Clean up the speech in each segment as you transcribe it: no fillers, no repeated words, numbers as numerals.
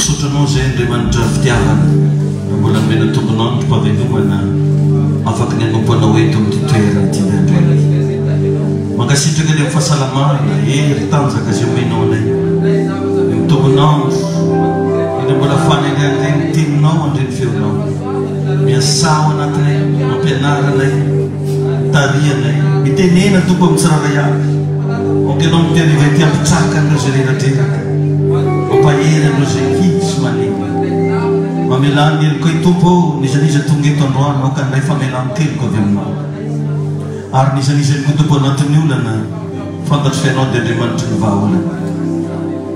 Misaotra Anao izay Andriamanitra fitiavana fa mbola nomena tombon'androm-pahavelomana afaky ny hanompo Anao eto amin'ity toerana ity indray androany. Mankasitraka ny amin'ny fahasalamana, hery, tanjaka izay omenao anay. Ny amin'ny tombon'andro, indrindra mbola faly handre ny teninao, handre ny feonao. Miasà ao anatinay, mampianara anay, mitariha anay. Mitenena Tompo amin'ny tsirairay avy. Aoka Ianao amin'ity hariva ity hampitraka an'ireo izay reradreraka, mampahery an'ireo izay kivy sy malemy. Mamelà ny helokay Tompo ô, n'iza n'iza tonga eto androany, aoka handray famelan-keloka avy Aminao. Ary n'iza n'iza ihany koa Tompo anatin'ny olana, fantatro fa Ianao dia Andriamanitry ny vahaolana.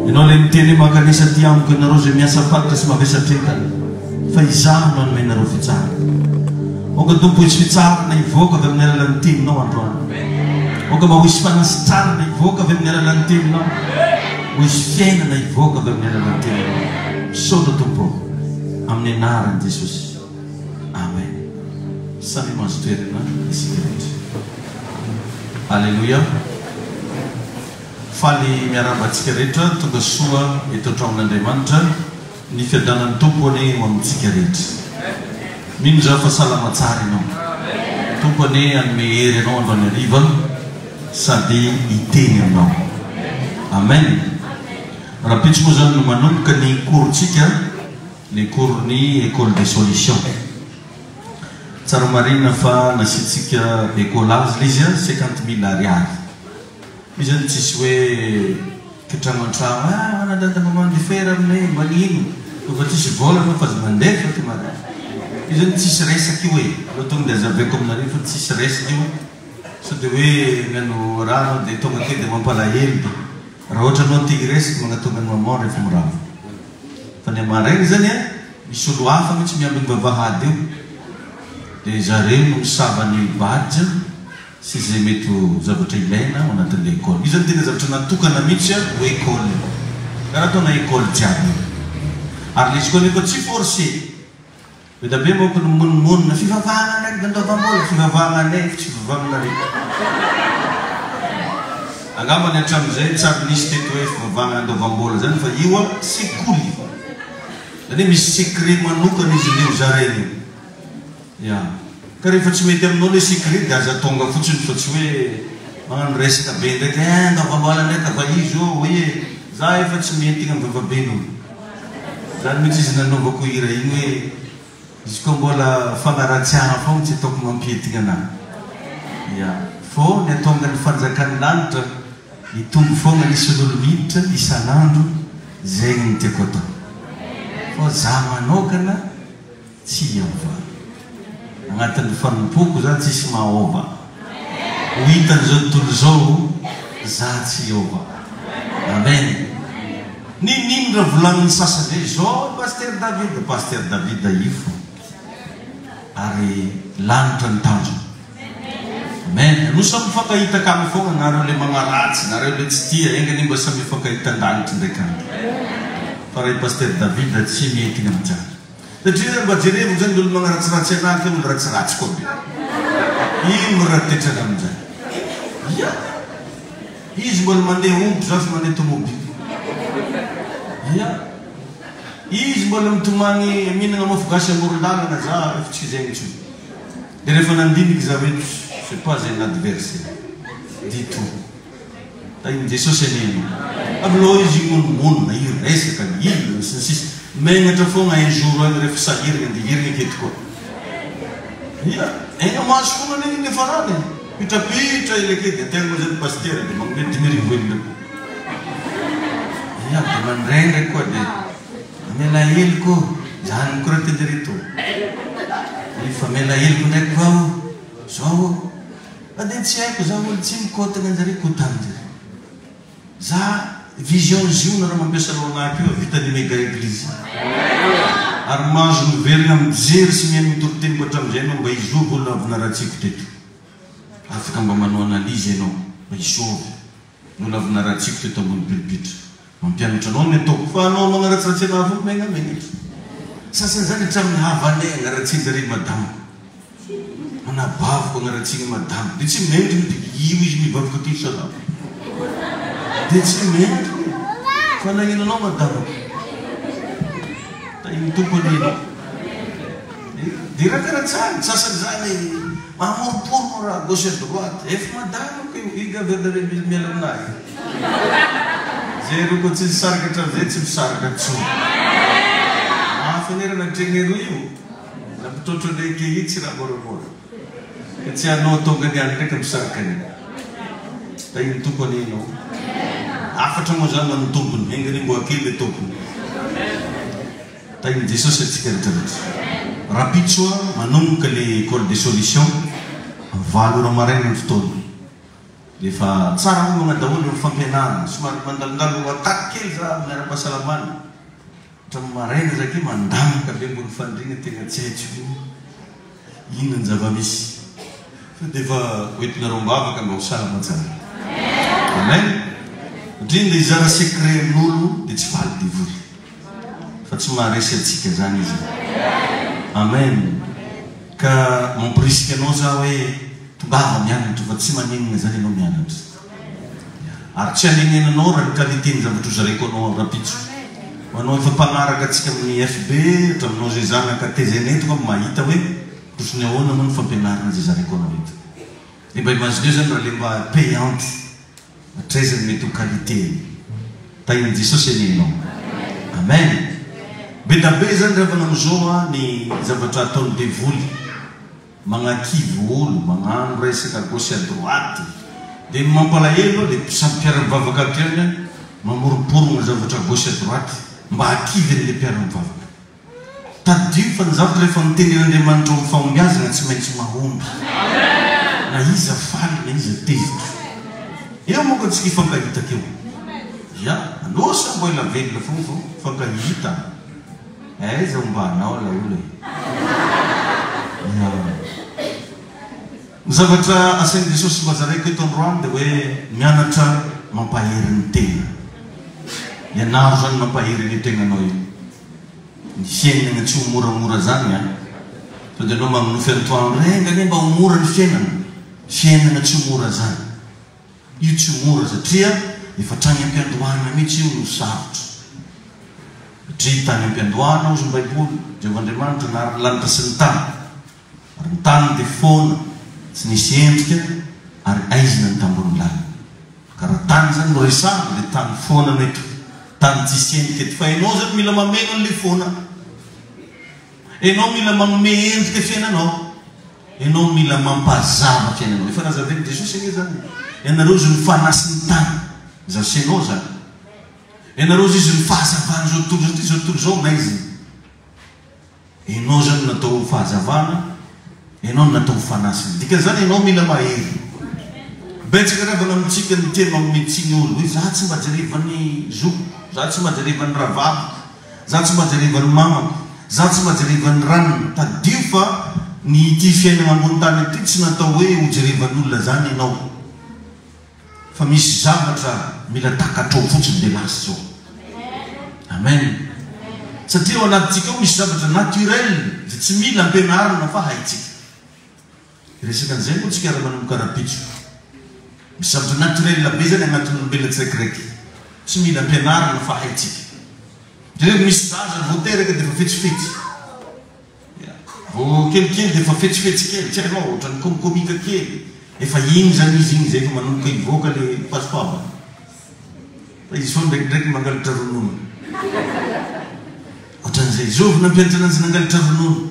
Ianao ilay miteny hoe mankanesa aty amiko ianareo izay miasa fatratra sy mavesatra entana, fa Izaho no hanome anareo fitsaharana. Aoka Tompo hisy fitsaharana hivoaka avy amin'ny alalan'ny teninao androany. Aoka mba ho hisy fanasitranana hivoaka avy amin'ny alalan'ny teninao. Ho hisy fiainana hivoaka avy amin'ny alalan'ny teninao. Misaotra Tompo ô. Amin'ny anaran'i Jesosy. Amen. Samy mahazo toerana isika rehetra. Aleloia. Faly miarahaba antsika rehetra tonga soa eto an-tragnon'Andriamanitra. Ny fiadanan'ny Tompo anie ho amintsika rehetra. Mino zaho fa salama tsara ianao. Tompo anie hanome hery anao androany hariva sady hiteny aminao. Amen. Rahampitso moa zany no manomboka ny cours-tsika, ny cours-ny Ecole des solutions. Tsara marihina fa nasiantsika écolage ilay izy an, 50 000 ariary. Io zany tsisy hoe kitrano an-trano ah manadada mba mandefera aminay magnino fa tsisy vola anao fa aza mandefa ty maraina. Io zany tsisy resaka io e, aleo tonga de azavaiko aminareo fa tsisy resaka io sao de hoe miano raha anao de tonga aty de mampalahelo de raha ohatra anao te hiresaka magnatona ny maman rehefa mirava. Fa ny maraina zany a misy olo hafa mihitsy miambiny vavahady eo de zareo no misava ny badge sy izay mety ho zavatra ilaina ao anatin'ilay école. Io zany tena zavatra natokana mihitsy ho école. Karaha ataona école jiaby io. Ary ilay izy koa anefa tsy forcé. Be dia be manko ny mimonomonona, fivavahana ndraiky dia andoavam-bola, fivavahana anay fa tsy fivavahanareo. Angambany hatramin'izay tsy ary nisy teto hoe fivavahana andoavam-bola zany fa io an sekoly. Zany hoe misy secret manokana izy ireo zaraina io. Ya. Ka rehefa tsy mety aminao le secret de aza tonga fotsiny fa tsy hoe magnano resaka be ndraiky eh ndao vambala ndraiky fa izy ô oy e za efa tsy mientigna am vavaben'olo. Zany mihitsy izy nanaovako hira igny hoe izy koa mbola fagnaratsiahana fogna tsy ataoko mampientigna anah. Ya. Fô ny atonga ny fanjakan'ny lanitra hitombo fogna ny isan'olo miditra isan'andro zegny ny tiako atao. Fô za manokana Tsy hiova. Agnatin'ny fanompoako za tsisy mahaova. Ho hitan'izao tontolo izao za tsy hiova. Amen. N'inon'inona raha volanin'ny sasany hoe izao i Pasteur David, Pasteur David io fo. Ary lanitra ny tanjona. Amen. Anao samy mifankahita akagny fogna nareo le magnaratsy, nareo le tsy tia, enga anie mba samy hifankahita an-danitra ndraiky andro. Fa raha i Pasteur David tsy mientigna mijaly. Satria mba jerevo zany ny olo magnaratsiratsy anah kay olo ratsiratsy koa be. Ino raha tetrany aminjay. Ia! Izy mbola mandeha omby za fa mandeha tomobily. Ia! Izy mbola mitomagny mihinagna mofo gasy amoron-dalana za efa tsy zegny intsony. De rehefa nandiniky za hoe c'est pas un adversaire du tout. Tahin'i Jesosy anie ianao. Avelao izy himonomonona, hiresaka, hihina, sy ny sisa Megnatra foagna un jour any rehefa sahiragna dia hirigna aketo koa. Ia, aigna mahazo foagna anie ny niafarany e. Mipitrapitra ela ake dia tegna moa zany pasitera dia magnome 5000 ela koa. Ia, dia mandraindray koa dia mamela heloko ô. Zany koa raha tena reto. Mifamela heloko ndraiky koa aho zao ô. Fa dia tsy haiko za olo tsy mikotana anjare kotan-jare. Za vision ziona raha mampiasa lohanah keo vita ny mega eglise. Ary mahazo miverina mijery sy mihaino ny toriteniko hatramin'izay ianao mba hizovy olona avy naratsiako teto. Afaka mba manao analyse ianao mba hizovy ny olona avy naratsiako teto ambony pulpitra. Mampianatra anao ny ataoko fa anao magnaratsiratsy anah avao megnamenatra. Sasany zany hatramin'ny havanay agnaratsian-jare madama. Anabaviko agnaratsiagna madama. Dia tsy mendrika dia io izy mivavaka ty salama. Dia tsy mendrika. Fa nagnino anao madama? Tompo anie ianao. Dia raha karaha tsara, ny sasany zany mamoromporona raha gauche à droite, efa madamako io, io nga ve miala aminahy. Zay roa koa tsy nisaraka hatramin'izay tsy misaraka intsony. Mafy anie raha natrehina eroa io, nampitrotro an'ilay KI tsy raha moramora. Ka tsy anao tonga ny any ndraika misaraka an'io. Tahin'ny Tompo anie ianao. Hafatra moa zany ho an'ny tompony. Enga anie mbola kely le tompony. Tahin'i Jesosy antsika rehetra rehetra. Rahampitso manomboka le école des solutions, 8 ora maraina ny fotoana. Efa tsara omana daholo ny fampianarana. Somary mandalondalo attaque kely za amin'ny ara-pahasalamana. Hatramin'ny maraina za kay mandamaka be ambony fandriana tegna tsy haiko hoe inona ny zava-misy. Fa dia efa hoentinareo am-bavaka mba ho salama tsara. Amen. Satria ndeha hizara secret amin'olo dia tsy faly devoly. Fa tsy maharesy antsika zany izy. Amen. Ka mamporisika anao za hoe tongava mianatra fa tsy maninona zany ianao mianatra. Ary tsy hanenenanao raha ny qualité ny zavatra ho zaraiko anao rahampitso. Ho anao efa mpanaraka antsika amin'ny FB, hatraminao izay zanaka tezaina eto angamba mahita hoe ohatry ny ahoana moa ny fampianarana izay zaraiko anao eto. Dia mba imagineo izany raha le mba payante, hatraiza ny mety ho qualité-ny. Tahin'i Jesosy anie ianao. Amen. Be da be izany ry havana amin'izao ny zavatra ataon'ny devoly. Magnakivy olo, magnano resaka à gauche à droite. Dia ny mampalahelo le samy mpiara-mivavaka ato ihany an, mamoromporogna zavatra à gauche à droite mba hakivy an'le mpiara-mivavaka. Tadidio fa ny zavatra rehefa notenenin'Andriamanitra ao amin'ny fahombiazana tsy maintsy mahomby. Na iza faly na iza tezitra. Eo manko antsika hifankahita keo. Ya, alou sa mbola velona fogna vao mifankahita. Aiza ombanao ilay olona e? Ya. Ny zavatra asain'i Jesosy mba zaraiko eto androany dia hoe mianatra mampahery ny tena. Ianaro izany mampahery an'io tegnanao io. Ny fiainana tsy ho moramora izany an. Sao dia ianao manonofy antoandro, enga anie mba ho mora ny fiainana. Fiainana tsy ho mora izany. Io tsy mora satria efa hatrany am-piandohana mihitsy io no sarotra. Satria tany am-piandohana hozy ny Baiboly, Jehovah Andriamanitra nahary ny lanitra sy ny tany. Ary ny tany dia foana, tsy nisy endrika, ary aizina ny tambony lalina. Ka raha tany izany no resahana dia tany foana no eto. Tany tsisy endrika eto. Fa ianao izany mila mameno an'ilay foana. Ianao mila manome endrika fiainanao. Ianao mila mampazava fiainanao. Efa nazavain'i Jesosy ange izany e. Ianareo izy no fanahy sy ny tany. Izaho sy ianao izany. Ianareo izy no fahazavan'izao tontolo izao satria izao tontolo izao maizina. Ianao izany no natao ho fahazavana, ianao no natao ho fanahy sy ny. Dikan'izany ianao mila mahery. Betsaka ry havana amintsika ny tia manome tsiny olo hoe za tsy mba jerevan'ny zokiko, za tsy mba jerevan'ny rahavaviko, Za tsy mba jerevan'ny mamako, za tsy mba jerevan'ny ranona. Tadidio fa ny ity fiainana ambony tany ity tsy natao hoe ho jerevan'olona zany ianao. Fa misy zavatra mila takatrao fotsiny dia lasa izao. Amen. Satria ao anatintsika ao misy zavatra naturel izay tsy mila ampianarina fa haintsika. Hiresaka an'izay moa tsika raha manomboka rahampitso. Misy zavatra naturel be zany agnatin'ny olombelona tsiraikiraiky. Tsy mila ampianarina fa haintsika. Jereo misy zaza vao teraka dia efa fetsifetsy. Ya. Vao kelikely dia efa fetsifetsy kely, tsy hainao, ohatran'ny komikômika kely. Efa iny zany izy iny izay efa manomboka hivoaka le fahasoavana. Fa izy foana ndraikindraiky mangalatra ronono. Ohatran'izay. Zovy nampianatra ananjy nangalatra ronono.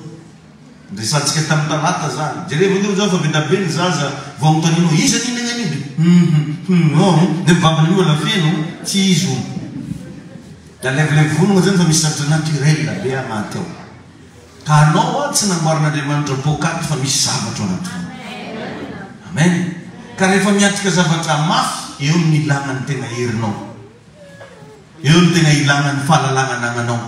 Niresahantsika tamin'ny talata zany. Jerevo ange zao fa be da be ny zaza vao anontanianao iza nihinagna an'io dia hum hum oh dia ny vavany mbola feno tsy izy hono. Dia alaivolaivo vonona zany fa misy zavatra naturel be anaty ao. Ka anao an tsy namboarin'Andriamanitra poakaty fa misy zavatra ao anatinao. Amen. Ka rehefa miatrika zavatra mafy eo no ilana ny tena herinao. Eo no tena ilana ny fahalalana anagnanao.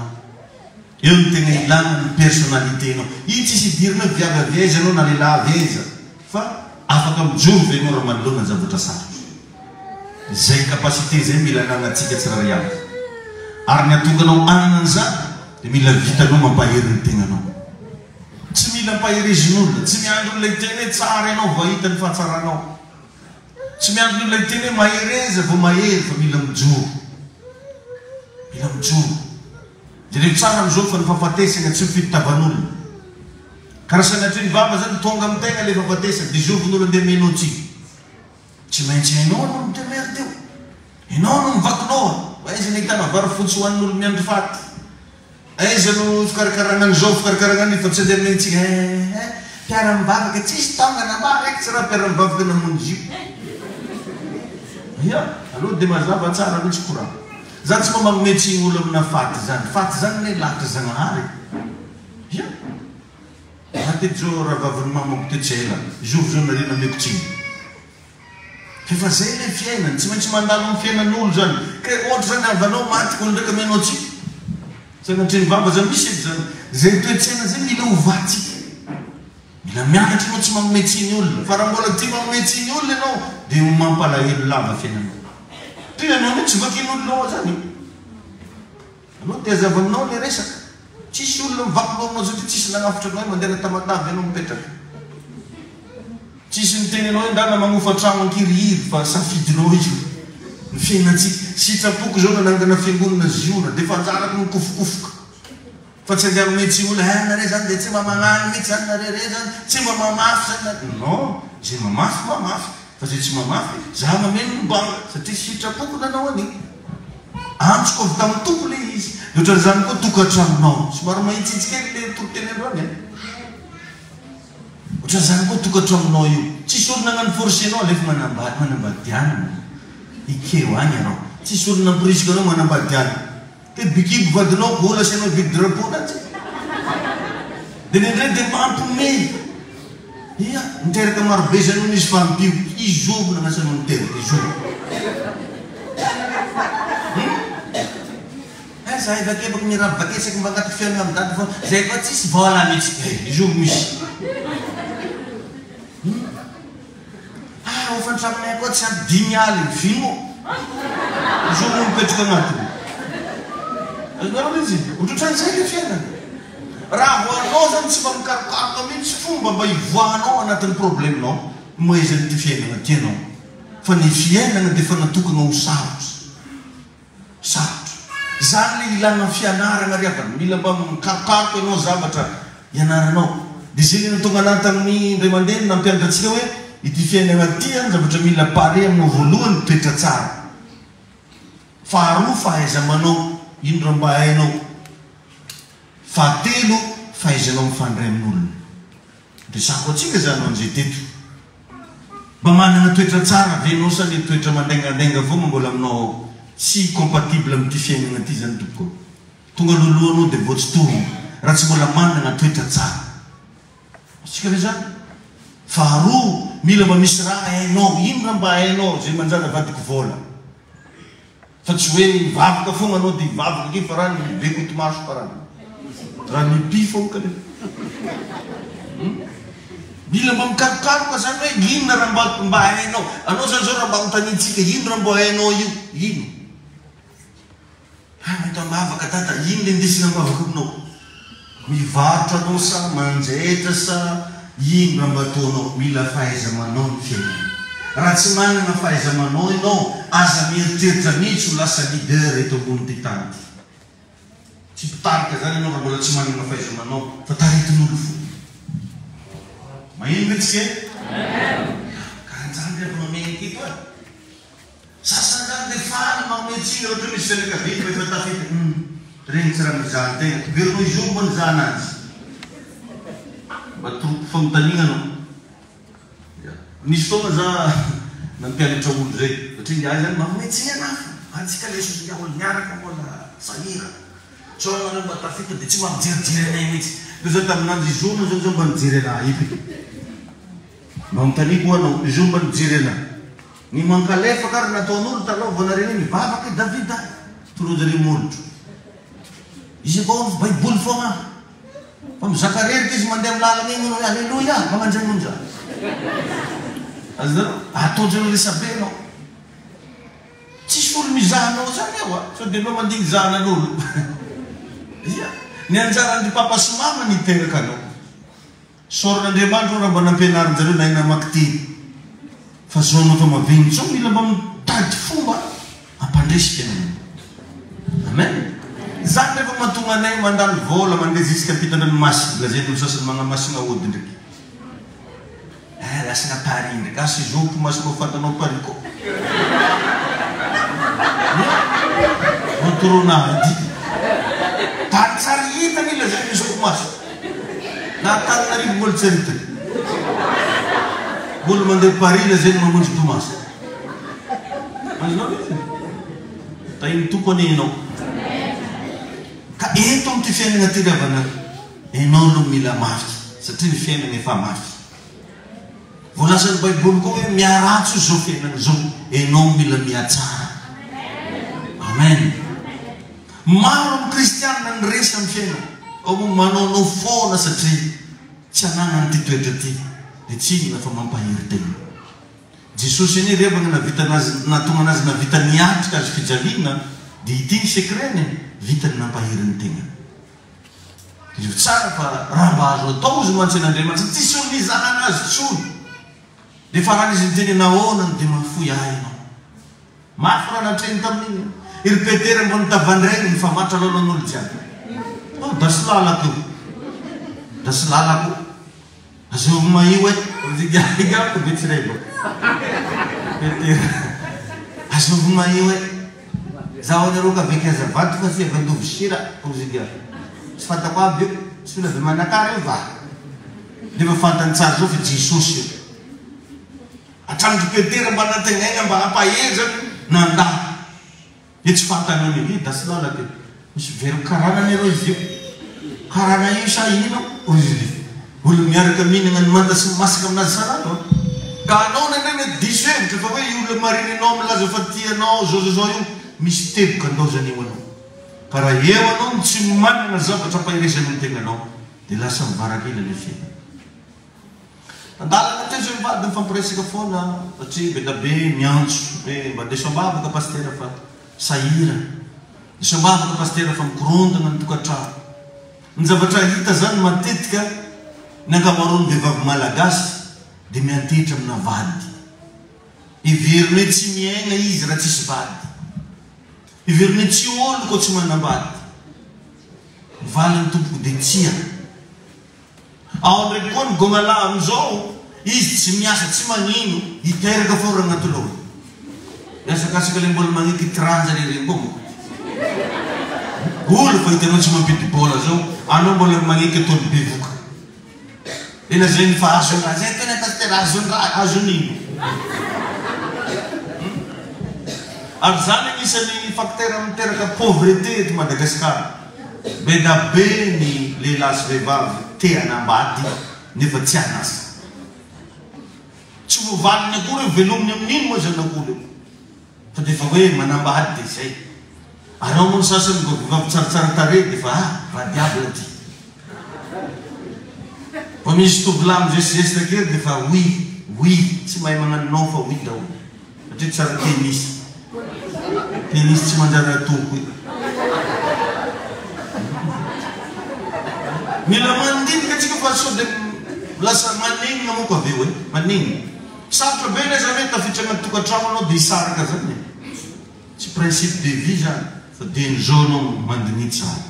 Eo no tena ilana ny personnalité nao. Io tsisy idirana hoe viavy avy aiza anao na lehilahy avy aiza fa afaka mijoro ve enao raha manoloana ny zavatra sarotra. Izay capacité izay mila ananantsika tsirairay avy. Ary ny hahatonga anao hanana an'izany dia mila vitanao mampahery ny tegnanao. Tsy mila ampaherezin'olona, tsy miandry olona hiteny hoe tsara ianao vao hahita ny fahatsaranao. Tsy miandry ny olona hiteny hoe mahereza vao mahery fa mila mijoro. Mila mijoro. Jereo tsara amin'izao fa ny fahafatesana tsy mifidy tavan'olona. Ka raha sanatria ny vava zany tonga amin'ny tegna le fahafatesana de zovy ny olo andeha mino antsika? Tsy maintsy enao no mi-demerde eo. Enao no mivaky loha. Aiza no ahitana vary fotsy hohanin'olo miandry faty? Aiza no fikarakarana an'izao fikarakarana an'io fa tsy andeha amentsika eh eh mpiara-mivavaka tsisy tonga namaha raiky tsy raha mpiara-mivavaka namonjy io. Ya, aleo de mazava tsara mihitsy courant. Za tsy mba magnome tsiny olo amina faty zany, faty zany anie lahatra Zagnahary e! Ya! Za teto zao rahavavin'ny mamako teo tsy ela, zovy zao nareo nameko tsiny. F'efa zay le fiainana, tsy maintsy mandalo amin'ny fiainan'olo zany, ka ohatra zany havanao maty olo ndraiky amenao tsiny, sanatria ny vava zany misy eto zany, zay toe-tsaina zay mila ovatsika. Mila mianatra ianao tsy manome tsiny olona fa raha mbola tia manome tsiny olona ianao dia ho mampalahelo lava fiainanao. Toy ianao mihitsy tsy vakian'olona ao zany. Anao dia hazava aminao ilay resaka. Tsisy olona mivaky loha aminao satria tsisy nagnafotra anao hoe mandehana Tamatave ianao mipetraka. Tsisy niteny anao hoe ndana magnofa tragno ankirihiry fa safidinao io. Ny fiainantsika. Sitrapoko izao nanangana fiangonana Ziona dia efa anjarako ny mikofokofoka. Fa tsy andeha hanome tsiny olona, eh nareo zany dia tsy mba magnano mihitsy zany nareo reo zany, tsy mba mamafy zany nareo, non, izay mamafy mamafy, fa izay tsy mamafy, za mameno ny banga, satria sitrapoko nanao an'iny, antsoko avy tamin'ny Tompo le izy, de ohatran'izany koa tokantranonao, somary mahitsitsy kely le toriteny androany an, ohatran'izany koa tokantranonao io, tsisy olona hagnano force anao alefa manambady, manambadianana, ikeo agny ianao, tsisy olona namporisika anao manambadianana. Dia bikibo vadinao gola asianao vide drapeau na tsia. Dia indraindray dia mampiomehy. Ia, niteraka marobe zany hono izy fa ampio. Izy zovy nanasa anao niteraka, izy zovy. Hum? Eh, zahay vakebako mirary vakesaky mba angataky fihaonana amin'i dada fa zay koa tsisy vola mihitsy. Eh, izy zovy misy. Hum? Ah, hofan-tranonay koa tsy ampy 50. Vino. Zo no mipetraka agnatiny. Azonareo le izy? Ohatrohatran'izay le fiainana. Raha vao anao zany tsy mba mikarokaroka mihitsy fomba mba hivoahanao anatin'ny problème-nao, maizan'ity fiainana ity ianao. Fa ny fiainana dia efa natokana ho sarotra. Sarotra. Izany le ilana fianarana ry havana. Mila mba mikarokaroka ianao zavatra ianaranao. Dia izay le nahatonga anah tamin'ny indray mandeha no nampianatra antsika hoe ity fiainana ity an zavatra mila pare aminao voalohany toetra tsara. Faharoa fahaiza-manao, ino raha mba hainao. Fahatelo fahaizanao mifandray amin'olona. Resako antsika izany ho an'izay teto. Mba manana toetra tsara ve ianao sa le toetra mandaingandainga foana mbola aminao ao? Tsy compatible amin'ity fiainana ity izany tompoko ô. Tonga alohaloha anao dia voatsitohina raha tsy mbola manana toetra tsara. Azontsika ve izany? Faharoa, mila mba misy raha hainao. Ino raha mba hainao izay manjary avadiko vola? Fa tsy hoe hivavaka foagna anao dia hivavaka ake fa raha ny be kotomaso fa raha raha mipy foagna kanefa. Hum? Mila mba mikarokaroka zany hoe inona raha mba mba hainao. Anao zany zao raha mba anontaniantsika ino raha mba hainao io? Ino? Hay mahita am-bavaka dada, ino le indesina am-bavaka aminao? Mivarotra anao sa manjaitra sa ino raha mba ataonao? Mila fahaiza-manao ny fiainana. Raha tsy manana fahaiza-manao ianao, aza mieritreritra mihitsy ho lasa leader eto ambonin'ity tany ity. Tsy mpitarika zany ianao raha mbola tsy manana fahaiza-manao fa taritin'olo foana. Maheno ve tsika e? Karanjany ry havana omena teto e. Sasany zany de faly manome tsiny raha ohatra hoe misy fianakaviany mba efa tafita hum regny tsy raha mizaha tegna verinao izy mba nizaha ananjy mba toroko fanontaniana anao ya nisy fotoagna za nampianatra olo zay satria ingahy zany manome tsiny anah fo antsika lesy ozy ingahy olo niaraka mbola sahirana sao anareo mba tafita de tsy mba mijerijery anay mihitsy de za taminanjy izy io moa zany zao mba nijery anah io mba anontaniako ho anao izy io mba nijery anah Ny mankalefaka ary nataon'olo taloha vao nareo hoe nivavaka i Davida, toroanjareo molotro. Izy avao avy baiboly foagna fa mizaka reraka izy mandeha am lalana igny manao hoe aleloia magnanjay monja. Azonareo? Ataonjareo resabe anao. Tsisy olo mizaha anao zany eo a, sao de anao mandigny zahanan'olo. Ia, ny anjaran-dry papa sy mama niteraka anao. Isaorana Andriamanitra raha mba nampianarin-jareo nahay namaky teny. Fa zao anao fa maventy zao mila mba mitady fomba hampandresy fiainana. Amen. Zany refa mahatonga anay mandany vola mandeha jusque ampitan-dranomasina, lazain'olo sasany magnamasina ody ndraiky. Eh lasana Paris ndraiky, asa izao mpimasy mba fantanao Paris ko. Retournady. Tany tsary hitany lazainy misy mpimasy. Na Antananarivo mbola tsy ary hitany. Mbola mandeha Paris lazainy mamonjy mpimasy. Azonao ve zany? Tahin'ny Tompo anie ianao. Ka eto amin'ity fiainana ity ry havana, ianao aloha mila mafy satria ny fiainana efa mafy. Voalazan'ny Baiboly koa hoe miharatsy izao fiainana izao, ianao mila mihatsara. Amen. Maro amin'ny kristianina ny resy amin'ny fiainana. Ao moa manaonao foana satria tsy ananany ity toetra ity, dia tsy inona fa mampahery tena. Jesosy anie ry havana navita anazy nahatonga anazy navita niatrika azy fijaliana dia ity ny secret-ny e, vitany nampahery ny tenany. Jereo tsara fa raha mba azo atao ozy mantsy an'Andriamanitra tsisy olona hizahana azy tsony. Dia farany izy niteny hoe nahoana no dia mahafoy ahy ianao. Mafy raha natrehiny tamin'iny an. I ry Petera ambony tavandrainy nifamatra lalan'olo jiaby. Oh, dasy lalako io. Dasy lalako. Azovy mahio e! Igako be tsy reba. Petera. Azovy mahio e! Zaho anareo ka avy Ankazavato fa tsy avy Andovosira hozy ingahy. Tsy fantako aby io. Tsy olona avy Manakara io va? Nefa fantany tsara zao fa Jesosy io. Hatramin-dry Petera mba nantenaina mba hampahery zany nandà. Dia tsy fantany eo ny dasy lalaka e! Misy very karana anie reo izy io. Karana io sa ino hoy izy ry. Olona miaraka mihinagna ny manta sy ny masaka aminazy isan'andro an! Ka anao indraindray mety diso hevitra fa hoe io olona marina enao milaza fa tia anao zao zao zao io misy teboka andaozany eo anao. Ka raha eo anao no tsy manana zavatra ampaherezana ny tegnanao dia lasa mivarak'ila le fiainana. Andalana teo zay mivady mifampiresaka foana satria be da be miantso hoe mba ndeso ambavaka pasitera fa sahirana, ndeso ambavaka pasitera fa mikorontana ny tokantrano. Ny zavatra hita zany matetika ny ankamaroan'ny vehivavy malagasy dia miantehitra amina vady. Heveriny hoe tsy miaina izy raha tsisy vady. Heveriny hoe tsy olo koa tsy manambady. Ny valiny tompoko dia tsia. Ao ndraiky koa ny gongala amizao izy tsy miasa tsy magnino hiteraka fô ragnaty loha. Miasakasaka le mbola magneky tranja le regny koa moko. Olo fa hitanao tsy mampidi bola zao anao mbola magneky ataony bevoka. Le lazainy fa azony raha zay tena pasitera azony raha azony ino. Ary zany agnisan'ny facteur miteraka pauvreté eto Madagascar. Be da be ny lehilahy sy vehivavy te hanambady nefa tsy an'asa. Tsy voavaliny akory hoe velominy amin'ino moa zanak'olo io. Fa dia efa hoe manambady dia izay. Ary ao moa ny sasany mba vehivavy tsaratsara tarehy dia efa ah, raha diable ty. Vao misy tovolahy mizesizesitra kely dia efa oui, oui, tsy mahay magnano non fa oui daholo. Satria tsara tennis. Tennis tsy manjary atoko io. Mila mandinika antsika fa sao dia lasa manenina manko avy eo e. Manenina. Sarotra be ilay zany hoe tafiditra anaty tokantrano anao dia hisaraka zany e. Tsy principe de vie zany fa dieny zao anao mandinika tsara.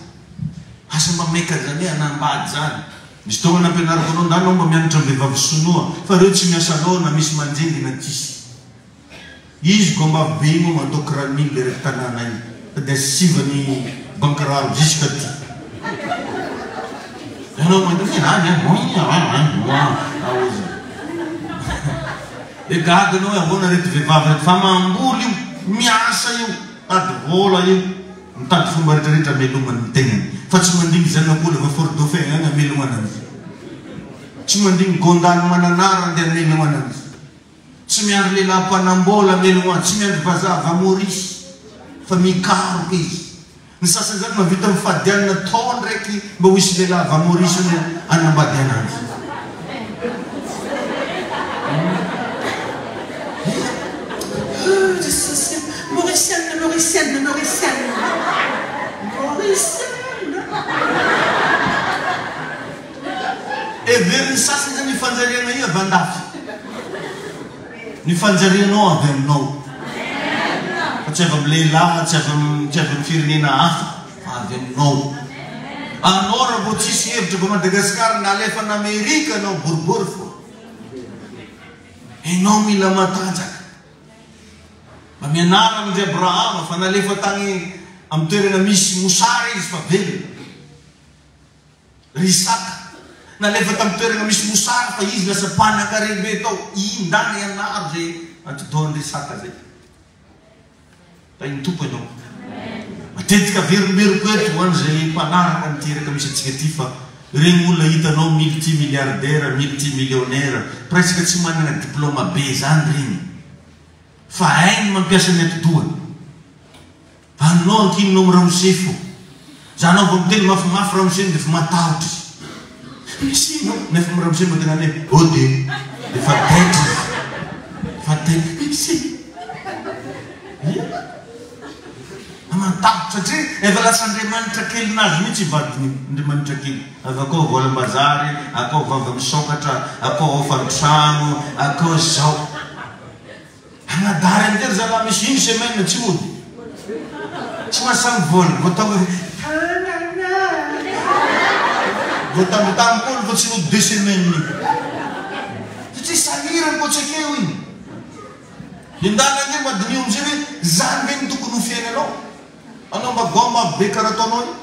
Asa mba maika an'izany hoe hanambady zany. Misy taona nampianariko anao ndana mba mianatra ny vehivavy sinoa fa reo tsy miasa loha na misy manjengy na tsisy. Izy gombavy be io moa mandao kiranil eraky tanàna io fa dia asivany bankiraro jusque aty. Ianao mandeha any an, ao izy. Dia gaga anao hoe ahoana reto vehivavy reto fa mamboly io, miasa io, mitady vola io. Mitady fomba rehetra rehetra hamelomany ny tenany fa tsy mandigny zanak'olo avy Fort Dauphin agny hamelomana anzy. Tsy mandigny gondany Mananara andeha hamelomana anzy. Tsy miandry lehilahy mpanambola hamelogno azy, tsy miandry vazaha avy à Maurice fa mikaroka izy. Ny sasany zany mahavita mifady hanina tao ndraiky mba ho hisy lehilahy avy à Maurice hono hanambady ananjy. Mauricienne, Mauricienne, Mauricienne, Mauricienne. Heverin'ny sasany zany io fanjariana io avy andafy. Ny fanjarianao avy aminao. Fa tsy avy amin'ny lehilahy, tsy avy amin'ny tsy avy amin'ny firenena hafa fa avy. Avy aminao. Anao raha vao tsisy hevitra vao Madagascar nalefa an'Amerika anao boribory fô. Enao mila matanjaka. Mba mianara amin-dry Abrahama fa nalefa tagny amin'ny toerana misy mosara izy fa velona. Ry Isaka, nalefa tamin'ny toerana misy mosary fa izy lasa mpanakarem-be tao. Indana ianaro izay atidohan-dry Isaka izay. Tahin'ny Tompo ianao. Matetika averimberiko eto ho an'izay mpanaraka an'ity iraka misy antsika ity fa ireny olona hitanao multi-milliardaire, multi-millionnaire, presque tsy manana diplôme be izany ireny fa hainy mampiasa ny atidohany. Anao ankininao am ramose fo. Za anao vao miteny mafimafy ramose de efa matahotra izy. Misy ino nefa am ramose mba tena hoe oh de efa taitra izy. Efa taitra. Misy ino? Matahotra satria efa lasa andriamanitra kelinazy mihitsy i vadiny io. Andriamanitra kely. Avy akao volam-bazary, akao vava misokatra, akao hofan-tragno, akao zao. Anadary an'ity ry zalahy misy une semaine tsy mody. Tsy mahasahy mivola. Vao tonga hoe tanana. Vao tambitamby koa aloha fa tsy nody deux semaines iny. Satria sahirana koa tsy ekeo iny. Ny ndana ange mba diniho amizay hoe zany ve no tokony ho fiainanao? Anao mba gomme avy be karaha ataonao io.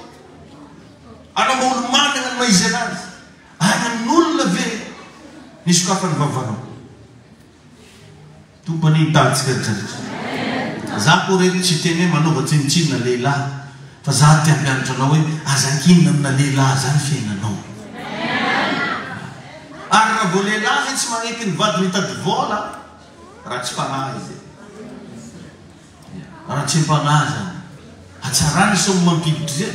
Anao mba olo manana ny maha izy anazy. Any amin'olona ve ny sokafan'ny vavanao? Tompo anie hitahy antsika retraretra. Za koa reto tsy hiteny hoe manaova tsinontsinona lehilahy fa za te hampianatra anao hoe aza ankinina amina lehilahy zany fiainanao. Ary raha vao lehilahy ve tsy magneky ny vadiny hitady vôla, ratsy fagnahy izy e. Ratsem-pagnahy zany. Hatsarany sao mampiditra zay.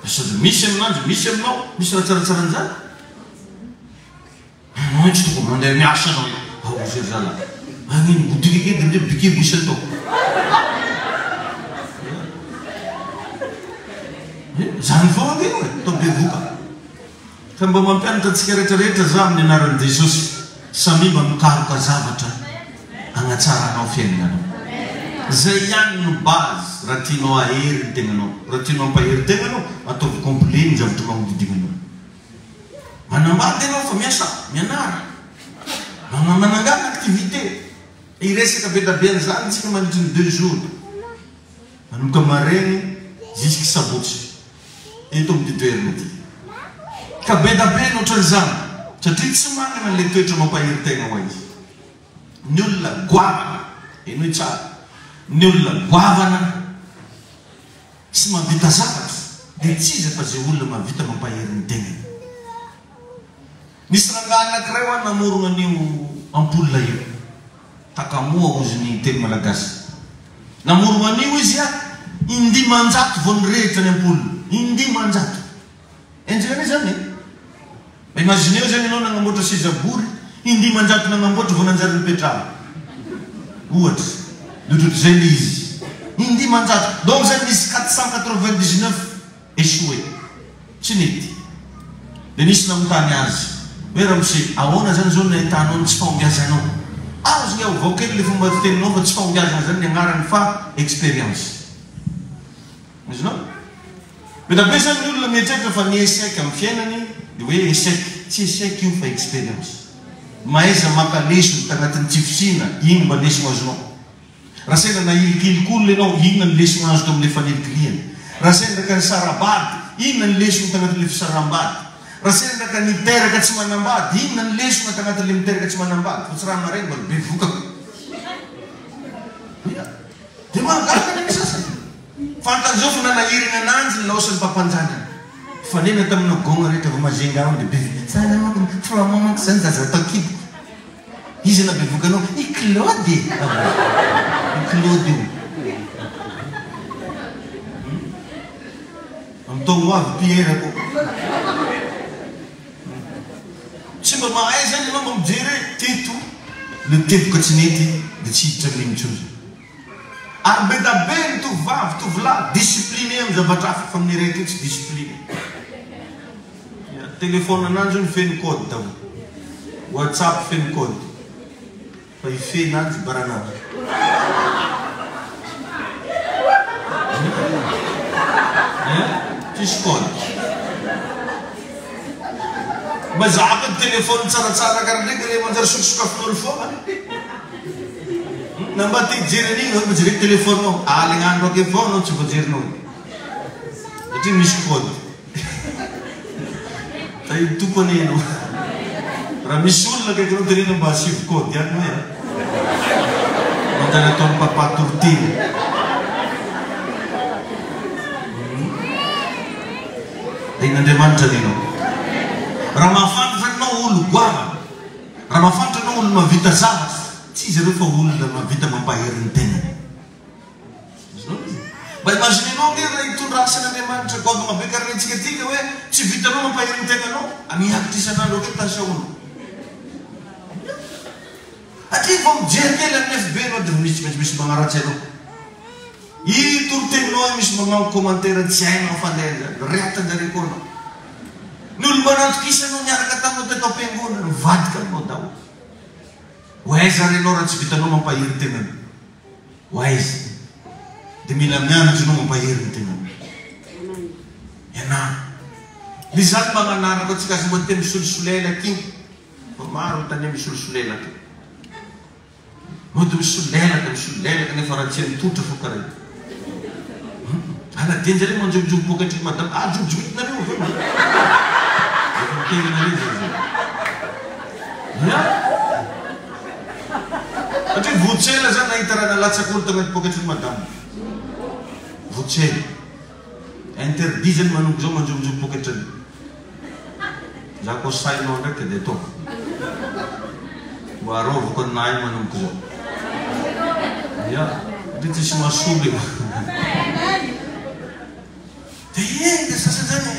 Fa sady misy aminanjy, misy aminao, misy raha tsaratsara an'izany. Anao tsy tokony mandeha miasa anao io. Ao ry zalahy. Magnino boutique kely dia amizay bikibo isan-taona. Zany foana ange io e, atao bevoka. Ka mba mampianatra antsika rehetra rehetra za amin'ny anaran'i Jesosy, samia mba mikaroka zavatra agnatsaranao fiaignananao. Zay ihany no base raha tianao hahery ny tegnanao. Raha tianao hampahery tegna anao, ataovy complet ny zavatra magnodidigna anao. Manambady ianao fa miasa, mianara, manangana activité. Hiresaka be da be an'izany tsika mandritry ny deux jours. Manomboka maraigny jusque sabotsy eto amin'ity toerana ity. Ka be da be ny ohatran'izany satria tsy manana an'ilay toetra mampahery tegna ho aiza. Ny olona goavana, henoy tsara, ny olona goavana Tsy mahavita zavatra dia tsy iza fa izay olona mahavita mampahery ny tenany. Nisy rangahy anankiray hoa namorogna an'io ampoule io. Takamoa hozy ny teny malagasy. Namorogna an'io izy a, indimanjato vao nirehitra ny ampoule. Indimanjato. Enjana anie zany e! Mba imagineo zany ianao nagnamboatra seza bory, indimanjato nagnamboatra vao nanjary nipetrahana. Ohatra. De ohatrohatr'izay le izy. Indimanjato. Donc zany nisy 499 échoué. Tsy nety. De nisy nanontany azy hoe ramose ahoana zany zao ny nahitanao ny tsy fahombiazanao? Azony aovao kely le fomba fiteninao fa tsy fahombiazana zany ny agnarany fa expérience. Azonao? Be da be zany ny olona mieritreritra fa ny échec amin'ny fiainany dia hoe échec. Tsy échec io fa expérience. Mahaiza maka lesona tagnatin'ny tsy fisiana, ino mba lesona azonao? Raha sendra nahilikiliky olona ianao, inona ny lesona azo tamin'ilay fanilikilihana? Raha sendra ka nisara-bady, inona ny lesona tagnatin'ilay fisaraham-bady? Raha sendra ka niteraka tsy manambady, inona ny lesona tagnatin'ilay miteraka tsy manambady? Fa tsy raha maregny mba bevoka ko. Dia mahagaga anie ny sasany. Fantany zao fa nanahirana ananjy ny laosan'ny mpampanjanany. Nifanena tamina gong rehetra vao mazenga aminy dia be Zany manko trois mois manko zany zaza atao kiboko. Iza nabevoka anao? I Claude e! I Claude io. Amin'ny taogno ho avy Pierre koa. Tsy mba mahay zany ianao mba mijery hoe teto le teboka tsy nety dia tsy hiditra amin'iny intsony zany. Ary be da be ny tovovavy, tovolahy discipliné amin'ny zavatra hafa fa amin'ny raiky io tsy discipliné. Téléphone ananjy hono feno code daholo. Whatsapp feno code. Fa hifehy ananjy barananjy. Tsisy code. Mba zahako ny téléphone tsaratsara karaha ndreky re manjary sokasokafin'olo foagna. Na mba te hijery an'igny anao mba jereko téléphone nao. Aligna andro ake foagna anao tsy voajerinao. Satria misy code. Tahin'ny Tompo anie ianao. Raha misy olona akaikinao teneno mba asivo code ihany hoe a. Manjary ataon'i papa toriteny. Tahin'Andriamanitra anie ianao. Raha mahafantatra anao olo goavana, raha mahafantatra anao olo mahavita zavatra, tsy izy ireo fa olona mahavita mampahery ny tenany. Azonao izy? Mba imaginez-nao ange raha hitondra asan'Andriamanitra goavana be karaha ny antsika aty ka hoe tsy vitanao mampahery ny tenanao, miakatra isan'andro ake tension-nao. Aty vao mijery kely amin'ny FB ianao dia misy tsy maintsy misy magnaratsy anao. I toriteninao io misy magnano commentaire tsy hainao fandehany zany, rehatanjareo koa anao. Ny olo mba natokisanao niaraka taminao teto am-piangonana mivadika aminao daholo. Ho aiza ary ianao raha tsy vitanao mampahery tenanao? Ho aiza? Dia mila mianatra ianao mampahery ny tenanao. Ianaro. Ny izany mba manaraka antsika aza mba te misolosolelaka io. Fa maro ny tany misolosolelaka. Mody misolelaka, misolelaka nefa raha tsy mitotra fo karaha io. Ala dia njare manjombojombo pokatry madama. Ah jobojobinareo avy eo. Efa miteny anareo zay zay. Ya. Satria vao tsy ela za nahita raha nalatsak'olo tagnaty pokatry madama. Vao tsy ela. Interdit zany manomboka zao manjombojombo poketrany. Za koa sahinao ndraiky dia ataoko. Mba arovako ny nahy manomboka zao. Ya, satria tsisy mahasolo io. Dia eny dia sasany zany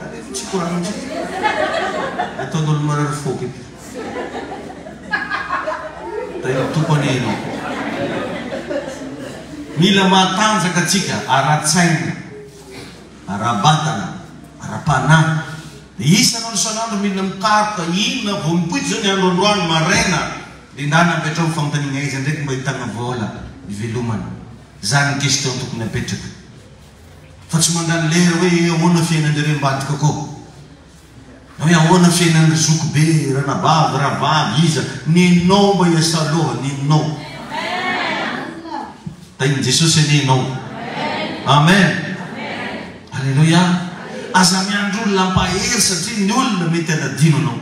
alefa tsy koragna mihitsy. Ataon'olo marary fo ke. Tahin'ny Tompo anie ianao. Mila matanjaka antsika ara-tsaina, ara-batana, ara-panahy. Dia isan'andro isan'andro mila mikaroka inona vao mipoitra izao ny andro androany maraina dia ndana apetraho ny fanontaniana aiza ndraiky mba ahitana vola hivelomana. Zany ny question tokony apetraka. Fa tsy mandany lera hoe ahoana fiainan-dreo ambadika akao. Hoe ahoana fiainan'ny ry zoky be, ranabavy, rahavavy, iza, nenao mba hiasa loha, nenao. Tahin'i Jesosy anie ianao. Amen. Alléluia. Aza miandry olona hampahery satria ny olona mety hanadino anao.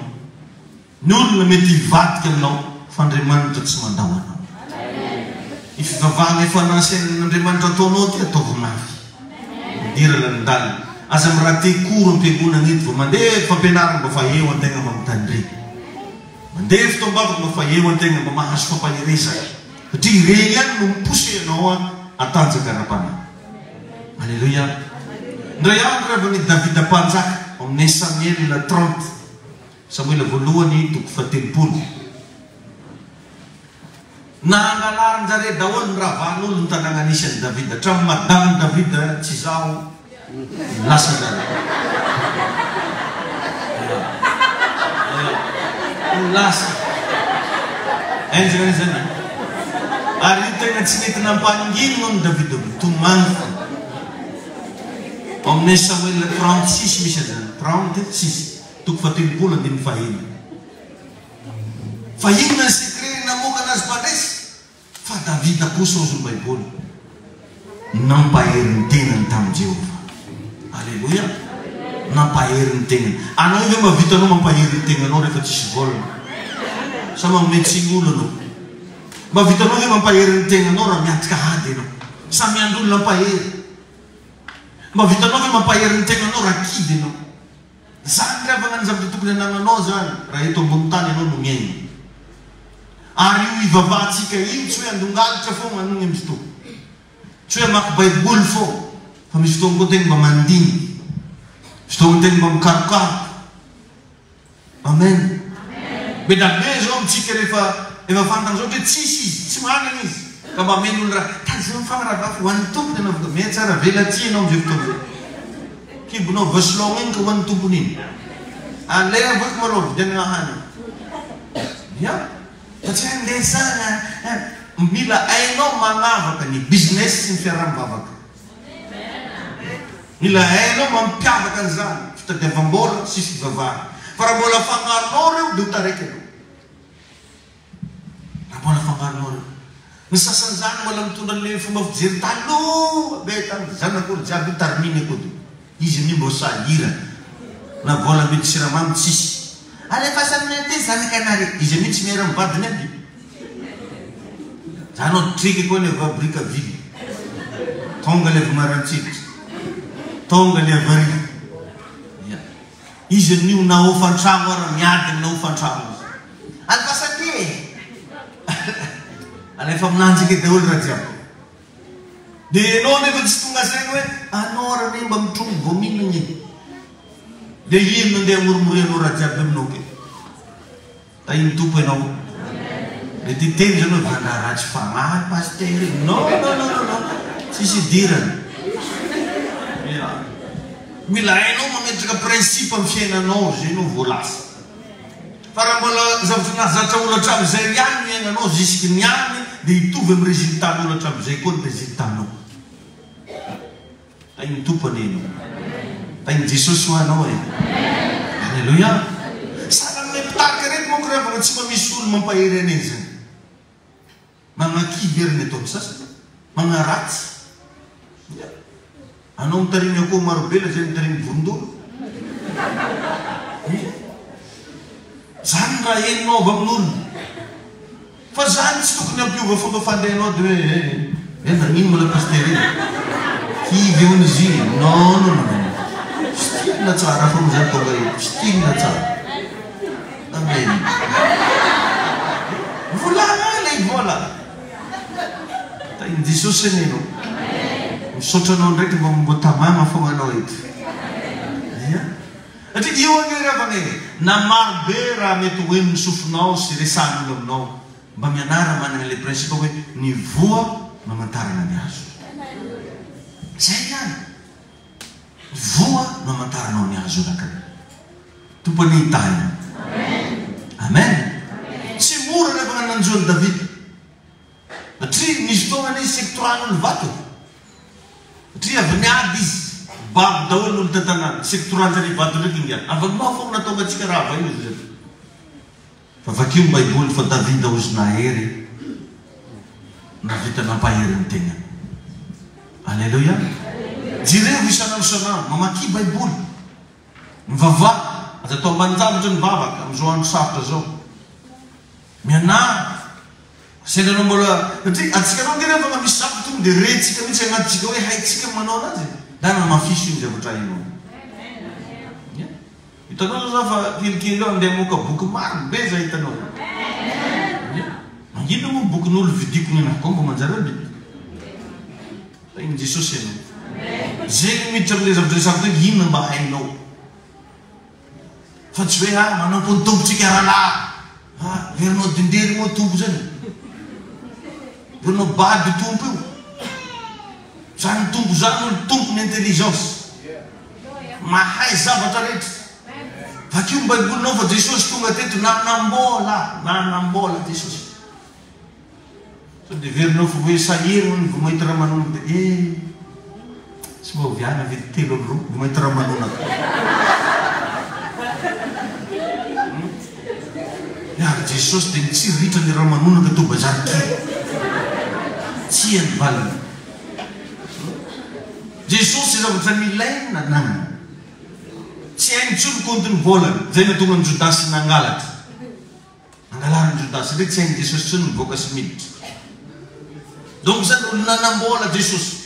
Ny olona mety hivadika aminao fa Andriamanitra tsy mandao anao. Ny fivavahana efa nasain'Andriamanitra ataonao ty ataovy mafy. Midira lalindalina. Aza mi-rater cours am-piangonana eto vao mandeha fampianarana mba fa eo antegna mba mitandregny. Mandeha fotoam-bavaka mba fa eo antegna mba mahazo fampaherezana. Satria ireny ihany no mi-pousser anao hatanjaka ara-panahy. Alléluia. Indray andro ry havana i Davida mpanjaka ao amin'ny un Samuel 30. Samoela voalohany toko fahatelopolo. Nangalarin-jare daholo ny ravan'olo ny tanàgna nisy an'i Davida, hatramin'ny madamin'i Davida tsy izaho lasa-jare. Ho lasa. Enjana anie zany e. Ary io tegna tsy nety nampanginina hono Davida, mitomany fo. Ao amin'ny Samoela 36 misy an'izany, 36. Toko fahatelopolo andininy fahenina. Fa inona ny secret namoaka anazy mpandresy? Fa Davida kosa hozy ny baiboly nampahery ny tenany tamin'i Jehovah. Aleloia! Nampahery ny tenany. Anao ve mba vitanao mampahery ny tegnanao rehefa tsisy vol? Sa manome tsiny olo anao? Mba vitanao ve mampahery ny tegnanao raha miatrika ady ianao? Sa miandry olona hampahery? Mba vitanao ve mampahery ny tegnanao raha kivy ianao? Zany ry havana ny zavatra tokony anagnanao zany raha eto ambony tany ianao no miaina. Ary io ivavahantsika io tsy hoe andongalitra foagna anogny am fotoa. Tsy hoe hamaky baiboly foagna fa misy fotoagna koa tegna mba mandiniky. Misy fotoagna tegna mba mikarokaroka. Amen. Be da be zao amintsika rehefa efa fantany zao hoe tsisy izy, tsy manana izy, ka mba ameno olona raha, tazony fa rahavavy ho an'ny tompony ianao vao mihatsara velatsihy ianao amin'izay fotoana izay. Kibonao voasilogna iny ka ho an'ny tompony iny. Aleo avao malôha vidianana hanina. Ya, fa tsy hoe andeha zany a, mila hainao magnavaka ny business sy ny fiaraha-mivavaka. Mila hainao mampiavaka an'izany, fitadiavam-bola sy fivavahana. Fa raha mbola afangaronao ireo dia ho taraiky ianao. Raha mbola afangaronao ireo. Ny sasany izany mbola mitondra an'ilay fomba fijery taloha be tany, zanak'olo jiaby io tariminy akoto. Izy amin'io mbô sahirana. Na vola amidy siramamy tsisy. Alefaso aminay aty zanakanareo. Izy amin'io tsy miera amin'ny vadiny aby. Za anao triky koa ny avy à Brickaville. Tonga le avy Maroantsetra. Tonga le avy ary. Ya. Izy amin'io na hofan-tragno ara miady amina hofan-tragno izy. Alefaso aty e. Alefa aminanjy ake daholo raha jiaby. Dia ianao nefa tsy tonga saina hoe anao ary anie mba mitrongy vao mihinana e. Dia inona andeha hamoromorianao raha jiaby aminao ke. Tahin'ny Tompo ianao. Mety hiteny izany hoe va ratsy fagnahy pasitera e. Non non non non non. Tsisy idirany. Ya. Mila hainao mametraka principe amin'ny fiainanao zay ianao vao lasa. Fa raha mbola zavatra nahazatra olo hatramin'izay ihany no iainanao jusque niany dia hitovy amin'ny résultat-n'olo hatramin'izay koa ny résultat-nao. Tahin'ny Tompo anie ianao. Tahin'i Jesosy ho anao e. Alléluia. Sahala amin'ilay mpitarika ireto manko ry havana tsy mba misy olo mampahery anay izany. Manakivy ery ny ataon'ny sasany, manaratsy. Ya. Anao mitarimy akoho marobe lazainy mitarimy vorondolo. Ya. Zany ny raha henonao avy amin'olona. Fa zany tsy tokony hampiova fomba fandehanao de hoe eh eh nagnino mbola pasitera io? Kivy hono izy iny. Non non non non. Style tsara foana zany tonga eto. Style tsara. Amen. Volagna ilay vola. Tahin'i Jesosy anie ianao. Misaotra anao ndraiky mba mbo tamagna fogna anao eto. Ia. Satria io anie ry havana e, na maro be raha mety ho henon'ny sofinao sy resahan'olo aminao, mba mianara manana ilay principe hoe ny voa no amantarana ny hazo. Zay ihany. Ny voa no amantaranao ny hazo anankiray. Tompo anie hitahy anao. Amen. Tsy mora rehefa nanjo an'i Davida. Satria nisy fotoana anie izy sektoran'olo vato e. Satria avy niady izy, babo daholo ny olo tan-tanàna, sektoran-jareo vato ndraiky ingahy. Avy foana nahatonga antsika rava io izy zany. Fa vakio ny baiboly fa Davida ozy nahery nahavita nampahery ny tegnany. Aleloia. Jerevo isan'andro isan'andro, mamakia baiboly, mivavaha, aza atao ambanin-javatra ny vavaka amin'izao andro sarotra zao. Mianara. Sendra anao mbola, satria antsika anao ange rehefa mba misy zavatra tonga dia rentsika mihitsy agnatintsika hoe haintsika ny manao anazy e. Ndana hamafiso iny zavatra hainao iny. Ia. Hitanao zao za fa kelikely eo andeha hamoaka boky maro be za hitanao. Ia. Magnino moa bokin'olo vidiko nenaha koa mba manjary amidy. Tahin'i Jesosy ianao. Zegny miditra amle zavatra resahako teo, inona mba hainao. Fa tsy hoe ah manompo ny Tompo tsika rahalahy. Ah herinao dindery moa Tompo zany. Herinao bado Tompo io. Zany Tompo zany olo tompony intelligence. Mahay zavatra rehetra. Vakio ny baibolinao fa Jesosy tonga teto nanambola, nanambola Jesosy. Sao dia heverinao fa hoe sahirana ny vao mahita ramanonaka dia eh tsy mba oviana ve 23 vao mahita ramanonaka. Hmm? Ary Jesosy dia nitsiriritra ny ramanonaka tao bazary kely. Tsia ny valiny. Hmm? Jesosy zavatra nilainy nananany. Tsy hainy intsony kaontin'ny volany. Izay nahatonga an'i Jodasy nangalatra. Angalarin'i Jodasy indray tsy hain'i Jesosy intsony mivoaka sy miditra. Donc zany olona nanambola Jesosy.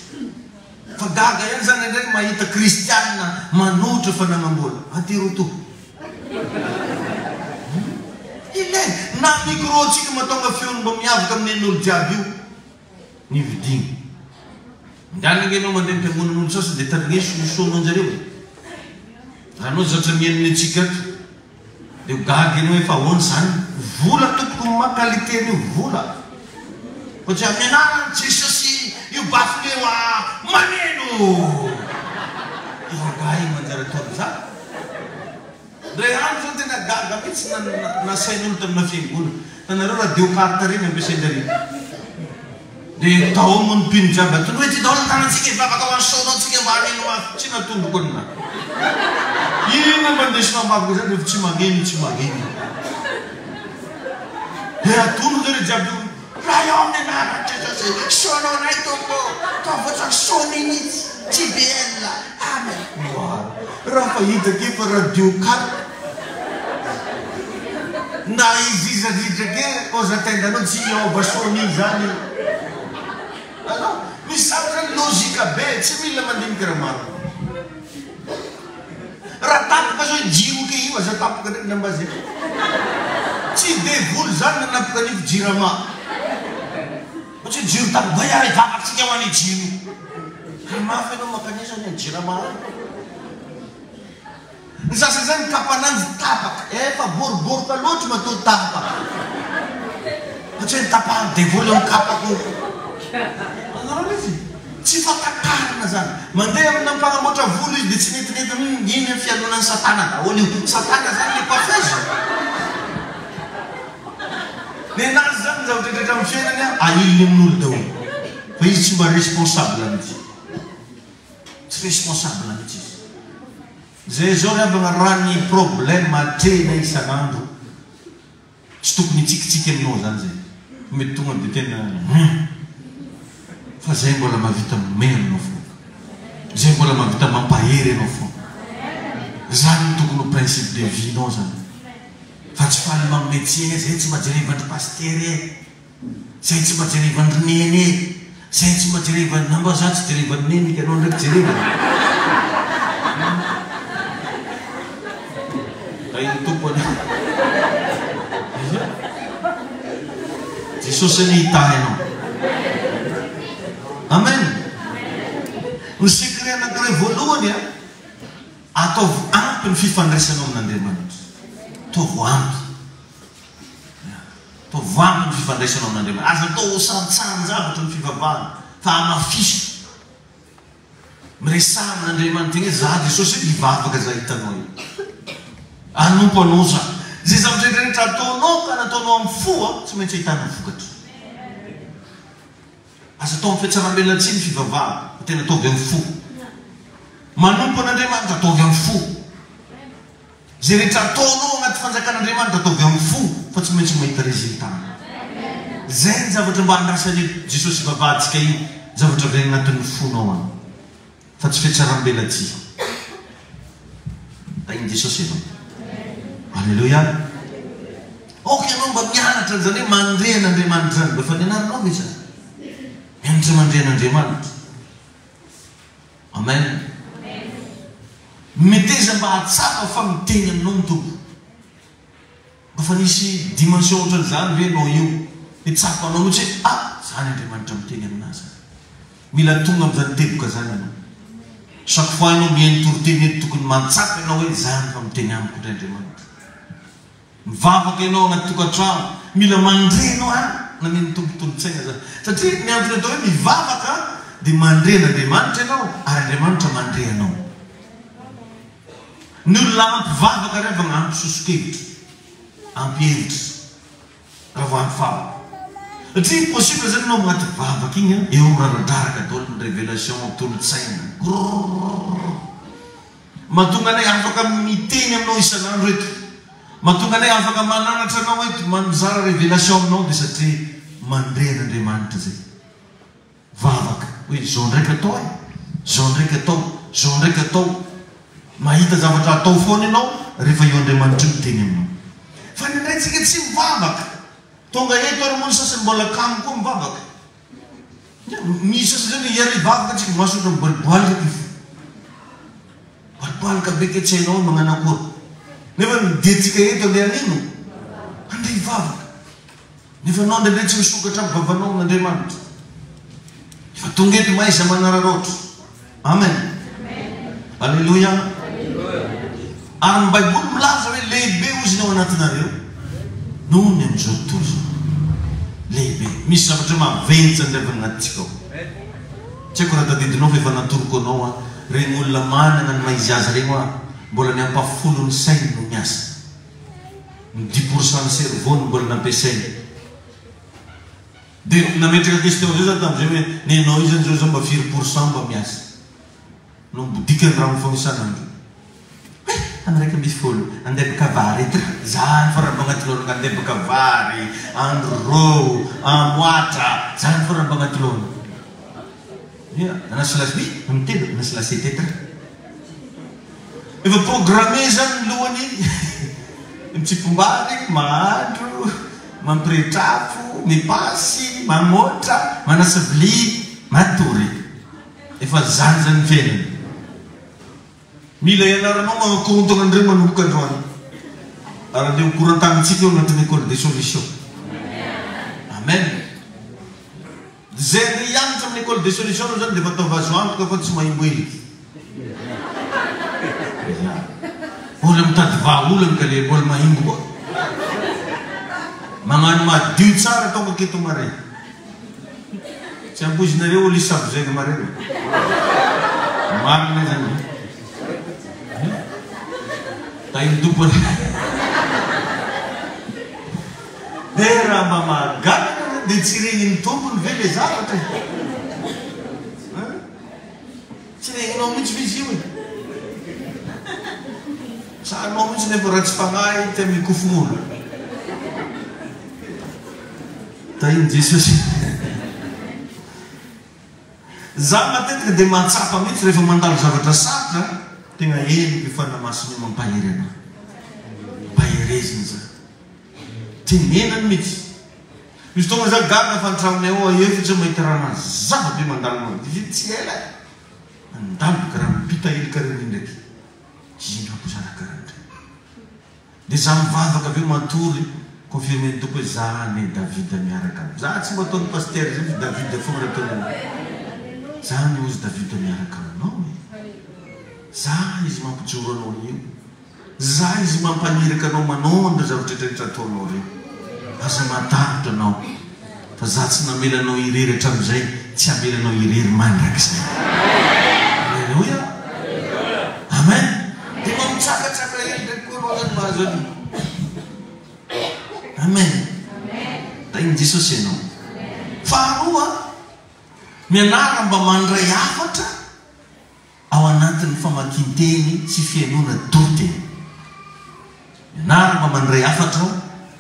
Fa gaga ihany zany indray mahita kristianina manohitra fananambola. Atero to. Ilaina. Na micro tsika mahatonga feony mba miavaka amin'ny an'olo jiaby io. Ny vidiny. Ndana ange enao mandeha am-piangonan'olo sasany dia tandrigneso ny soanao-njareo e. Raha anao zatra mihaino ny antsika ato dia ho gaga enao hoe fa ahoana izany? Vola tompoko ny maha qualité an'io vola. Fa tsy amin'ny anaran'i Jesosy io baffle io ah maneno! Io rangahy manjary atao an'izany. Ndray andro zao tena gaga mihitsy nasain'olo tamina fiangonana. Hitanareo radio carte reny ampiasainjareo. Dia tao moa ny mpino jiaby atondro hoe ity daholo ny tanantsika hivavaka ho an'i Saono antsika mba haneno mafy. Tsy natondroko an'la. Inona mba ndesina ambavaka zany rehefa tsy magneno tsy magneno. Dia atondro zareo jiaby io. Ray ao amin'ny anaran'i Jesosy, Saono anay Tompo ô. Ataovy ohatran'i Sony mihitsy. JBL. Amen. Oa. Raha fa hita ke fa radio carte. Na izy iza ritra ke oza tendanao tsy hiova Sony zany. Azonao? Misy zavatra zany logique be, tsy mila mandinika raha marina. Raha tapaka zao io jiro ke io aza tapaka ndraiky na mba zay. Tsy devoly zany nanapaka an'io fa jirama. Fa tsy hoe jiro tapaka, mba hiara hivavaka tsika ho an'io jiro io. Raha mafy ianao mankanesa any jirama any. Ny sasany zany kapananjy tapaka, efa boroboroka loatra matoa tapaka. Fa tsy hoe nitapahan'ny devoly eo amin'ny kapako io. Azonareo ilay izy? Tsy fatakarana zany. Mandeha amina mpanamboatra volo izy dia tsy metimety hum iny ny fialonan'i satana daholo io. Satana zany le coiffeuse? Nenazy zany ny zavatra rehetra amin'ny fiainany an, ahiliny amin'olo daholo. Fa izy tsy mba responsable mihitsy. Tsy responsable mihitsy izy. Zay zao ry havagna raha ny problème atrehina isan'andro tsy tokony hitsikitsiky aminao zany zay fa mety tonga de tena hum fa zay mbola mahavita mihomehy aminao foana zay mbola mahavita mampahery anao foana zany no tokony ho principe de vie nao zany fa tsy faly magnome tsiny zay tsy mba jerevan-dry pasitera e. Zay tsy mba jerevan-dry neny e! Zay tsy mba jerevan-, na mba za tsy jerevan'i neny ka ianao ndraiky jerevana? Tahin'ny Tompo anie. Jesosy anie hitahy anao. Amen. Ny secret anankiray voalohany a, ataovy ampy ny fifandraisanao amin'Andriamanitra. Ataovy ampy. Ataovy ampy ny fifandraisanao amin'Andriamanitra. Aza atao ho santsahan-javatra ny fivavahana, fa hamafiso. Miresaha amin'Andriamanitra eny hoe, Za Jesosy io hivavaka za hitanao io. Hanompo anao za. Izay zavatra rehetra ataonao ka nataonao amin'ny fo, tsy maintsy ahitana vokatra. Aza atao amin'ny fihatsaram-belatsihy ny fivavahana, fa tena ataovy amin'ny fo. Manompo an'Andriamanitra, ataovy amin'ny fo. Izay rehetra ataonao anaty fanjakan'Andriamanitra ataovy amin'ny fo fa tsy maintsy mahita résultat. Izay ny zavatra mba andrasan'io Jesosy ivavahantsika io, zavatra avy any anatin'ny fonao any fa tsy fihatsarambelatsihy. Tahin'i Jesosy ianao. Alléluia. Aoka ianao mba mianatra an'izany hoe mandre an'Andriamanitra izany. Mba efa nianaranao ve izany? Mianatra mandre an'Andriamanitra. Amen. Meteza mba hahatsapa fa miteny aminao ny Tompo. Mba fa nisy dimension ohatran'izany ve ianao io? Dia tsapanao mihitsy hoe ah, zany Andriamanitra miteny aminahy zany. Mila tonga amin'izany teboka zany ianao. Chaque fois ianao mihaino toriteny eto tokony mahatsapa ianao hoe zany fa miteny amiko indray Andriamanitra. Mivavaka ianao anaty tokantrano, mila mandre ianao an! Namen'ny Tompo tolo-tsaina zany. Satria ny antony atao hoe mivavaka dia mandre an'Andriamanitra ianao ary Andriamanitra mandre anao. Ny olona ampy vavaka ry havagna ampy soso-kevitra, ampy hevitra raha vao ampy vavaka. Satria possible zany ianao agnaty vavaka igny an, eo miraradraraka daholo ny révélation, tolo-tsaina, grrrr. Mahatonga anay afaka miteny aminao isan'andro eto. Mahatonga anay afaka mananatra anao eto, mizara révélation aminao dia satria mandre an'Andriamanitra izay. Vavaka hoe izao ndraiky atao e, izao ndraiky atao, izao ndraiky atao. Mahita zavatra atao foana ianao rehefa io Andriamanitra io miteny aminao. Fa indraindray tsika tsy mivavaka. Tonga eto ary moa ny sasany mbola kamo koa mivavaka. Misy sasany zany hiara hivavaka tsika maso ohatran'ny miboaliboalika ty fo. Miboaliboalika be ke tsy hainao hoe magnano akory. Nefa ny diantsika eto andeha hanino? Andeha hivavaka. Nefa anao indraindray tsy misokatra ny vavanao amin'Andriamanitra. Efa tonga eto mahaiza manararaotra. Amen. Aleloia. Ary ny Baiboly milaza hoe lehibe hozy ny ao anatinareo noho ny amin'izao tontolo izao. Lehibe. Misy zavatra mavenja ny avy anatintsika ao. Tsy haiko raha tadidinao fa efa natoroko anao aho. Ireny olona manana ny maha izy azy ireny hoa, mbola ny ampahafolon'ny sainy no miasa. Ny dix pour cent ny cerveau-ny mbola nampiasainy. Dia nametraka question amizay za tamizay hoe nenao io zany zao zao mba firy pour cent mba miasa? No mibodika ny rano fogna isan'andro. He! Am 11 andebaka vary eto ra. Zany fô raha mba agnaty lôlagna andebaka vary, andro rô, amoatra, zany fô raha mba agnaty lôlagna. Ia, nanasa lasi, am telo nanasa lasiety eto ra. Efa programmé zany ny lohany, mitsipombary, mahandro, mampirehitra afo, mipasy, mamoatra, manasa vilia, matory. Efa zany zany ny fiainana. Mila ianaranao manakorontana an'ireo manomboka androany. Ary andeha ho korontanintsika eo anatin'ny école des solutions. Amen. Izay andeha hianatra amin'ny école des solutions aloha zany dia efa ataovy azo antoka fa tsy mahimbo heliky. Ya. Mbola mitady vahaolana ka le mbola mahimbo koa. Magnano madio tsara tonga aketo maraina. Tsy ampoizinareo olo hisabo zaigna maraina. Marina zany. Tahin'ny Tompo anie. Dia raha mba mahagaga nareo dia tsy regnin'ny tompony ve le zavatra e? Hein? Tsy regninao mihitsy ve izy io e? Sa anao mihitsy nefa ratsy fagnahy tia mikofong'olo? Tahin'i Jesosy. Za matetika dia mahatsapa mihitsy rehefa mandalo zavatra sarotra, tegna henoko io Fanahy Masina io mampahery anah. Ampahereziny za. Tenenany mihitsy. Misy fotoagna za gaga fa an-tragnonay ao efitra mahita raha mazava be mandalo manodidina, tsy ela e. Mandalo boka raha mipita hely karaha iny ndraiky. Ino aby zany karaha ndry. Dia za mivavaka avy eo matory, confirmer-n'ny Tompo hoe za anie Davida miaraka aminy. Za tsy mba ataon'ny Pasitera zany fa Davida foana raha ataony aminy. Za anie hozy Davida miaraka aminao e. Za izy mampijoro anao anio. Za izy mampaniraka anao manao an'ireo zavatra rehetra ataonao ireo. Aza matahotra anao fa za tsy namela anao irery hatramin'izay, tsy hamela anao irery mandrakizay. Aleloia. Amen. Dia mba mitsakatsaka hely ndraiky koa anao zany mahazo an'io. Amen. Tahin'i Jesosy ianao. Faharoa, mianara mba mandray hafatra ao anatin'ny famakian-teny sy fihainoana toriteny. Mianara mba mandray hafatra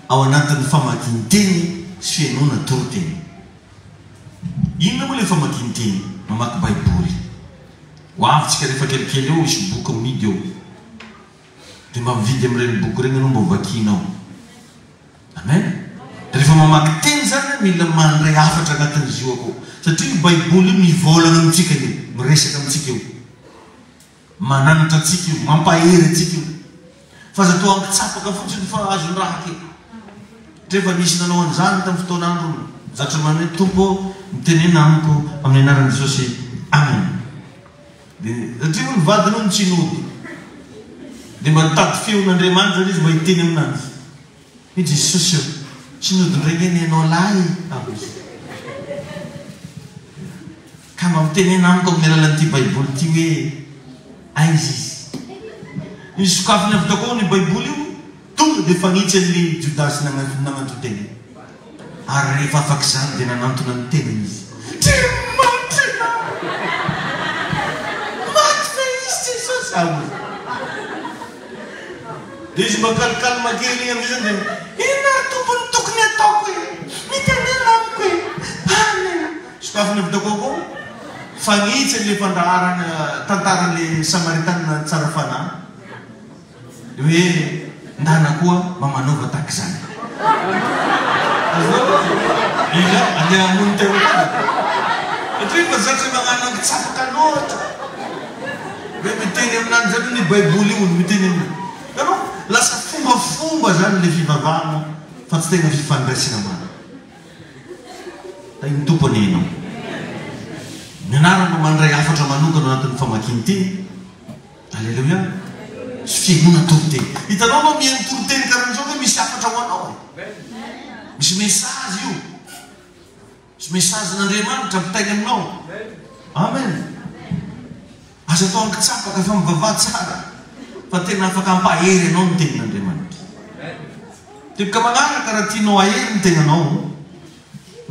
ao anatin'ny famakian-teny sy fihainoana toriteny. Inona moa ilay famakian-teny? Mamaky Baiboly. Ho avy tsika rehefa kelikely eo, hisy boky amidy eo. Dia mba mividy amin'ireny boky ireny ianao mba ho vakianao. Amen. Rehefa mamaky teny izany an, mila mandray hafatra anatin'izy io akao. Satria io Baiboly io mivaolana amintsika io, miresaka amintsika io. Mananatra antsika io, mampahery antsika io. Fa aza atao ankitsapaka fotsiny fa azon-draha kely. Satria efa nisy nanao an'izany tamin'ny fotoan'androny. Zatra manao hoe, Tompo ô, mitenena amiko amin'ny anaran'i Jesosy. Amen. Dia satria moa ny vadiny hono tsy nody. Dia mba nitady feon'Andriamanitra izany izy mba hiteny amin'azy. Hoy Jesosy ô, tsy nody indray nge nenao lahy e, hoy izy. Ka mba mitenena amiko amin'ny alalan'ity Baiboly ity hoe aiza izy. Nisokafiny avy tao koa ny Baiboly io, tonga dia fanitsy an'ilay Jodasy nagnanton-tena. Ary rehefa afaka izany dia nanantona ny tenany izy. Andriamanitra ianao! Maty ve izy Jesosy? Ahoana? Dia izy mba calme kely iny amin'izay zany dia, inona ary Tompo no tokony hataoko e? Mitenena amiko e! Amen! Sokafiny avy tao koa fanitsy an'ilay fandaharana tantaran'ilay Samaritanina tsara fanahy. Dia hoe ndana koa mba manaova tahaka izany. Azonao? Iza andeha hamono tena koa? Satria efa zatra magnano ankitsapaka loatra. Hoe miteny aminany zany ny baiboly io hono miteny aminany. Hitanao? Lasa fombafomba zany le fivavahana fa tsy tegna fifandraisana marina. Tahin'ny Tompo anie ianao. Ny anarana mandray hafatra manokana ao anatin'ny famakian-teny. Aleloia! Tsy fihainoana toriteny. Hitanao anao mihaino toriteny karan'izao ve misy hafatra ho anao e? Misy message io. Misy message-n'Andriamanitra ampitainy aminao. Amen. Aza atao ankitsapaka fa mivavaha tsara fa tena afaka hampahery anao ny tenin'Andriamanitra. Teboka manaraka raha tianao hahery ny tenanao.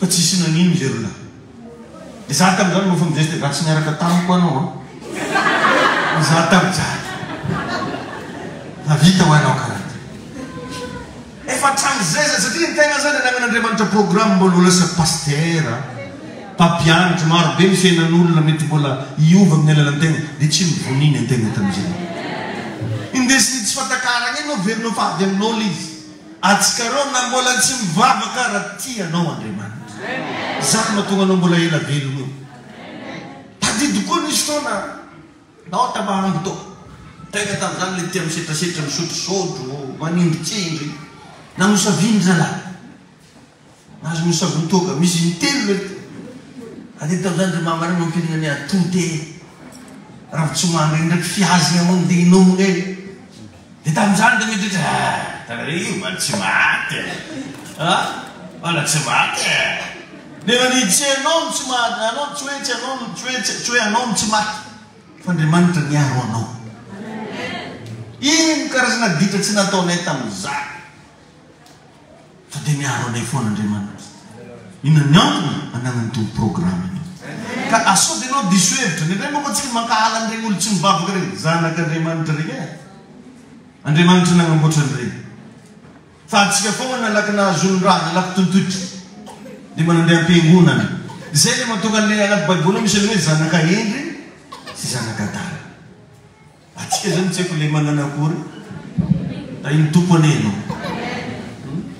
Fa tsisy nagnino izy roa lahy. Dia za tamin'izany mba efa mi-geste raha tsy niaraka tamiko anao an. Za tamin'izany. Nahavita ho anao karaha ty. Efa hatramin'izay zany, satria ny tegna zany anagnan'Andriamanitra programme mbola ho lasa pasitera, mpampianatra, maro be ny fiainan'olona mety mbola hiova amin'ny alalan'ny tegna, dia tsy nivoniny antegna tamin'izay. Indesin'ny tsy fatakaragna iny no averinao fa avy aminao le izy. Atsikareo na mbola tsy mivavaka ara tia anao Andriamanitra. Zany mahatonga anao mbola ela velona io. Tadidiko koa nisy fotoana nao tamahangy tao. Tegna tamizany le tia misetrasetra misotrosotro, manindritsindry. Namosaviany zalahy. Nahazo mosavy ny toaka. Misy intelo le Tadidiko tamizany ry mama reny mampidina ny atody e. Ravitsomanga iny ndraiky fihazigna hono de inomigna e. Dia tamin'izany dia mieritreritra, ah, hitanareo io mba tsy maty e! Ah, mbola tsy maty e! Nefa ny tsy ianao no tsy maty, anao tsy hoe tsy anao no tsy hoe tsy hoe anao no tsy maty, fa Andriamanitra niaro anao. Ino karazana ditra tsy nataonay tamin'izany? Fa dia miaro anay foana Andriamanitra. Inona ny antony? Ananan'ny Tompo programme ianao. Ka asao dia ianao diso hevitra. Indraindray manko antsika mankahala an'ireny olo tsy mivavaka ireny. Zanak'Andriamanitra ireny e. Andriamanitra nagnamboatra an'ireny. Fa antsika foagna nalaky nahazo ny raha, nalaky tontoitra. Dia mba nandeha am-piangonana. Izay ilay mahatonga an'ilay anaty baiboly ao misy an'ilay hoe zanaka hendry sy zanaka adala. Atsika zany tsy haiko le manana akory Tahin'ny Tompo anie ianao.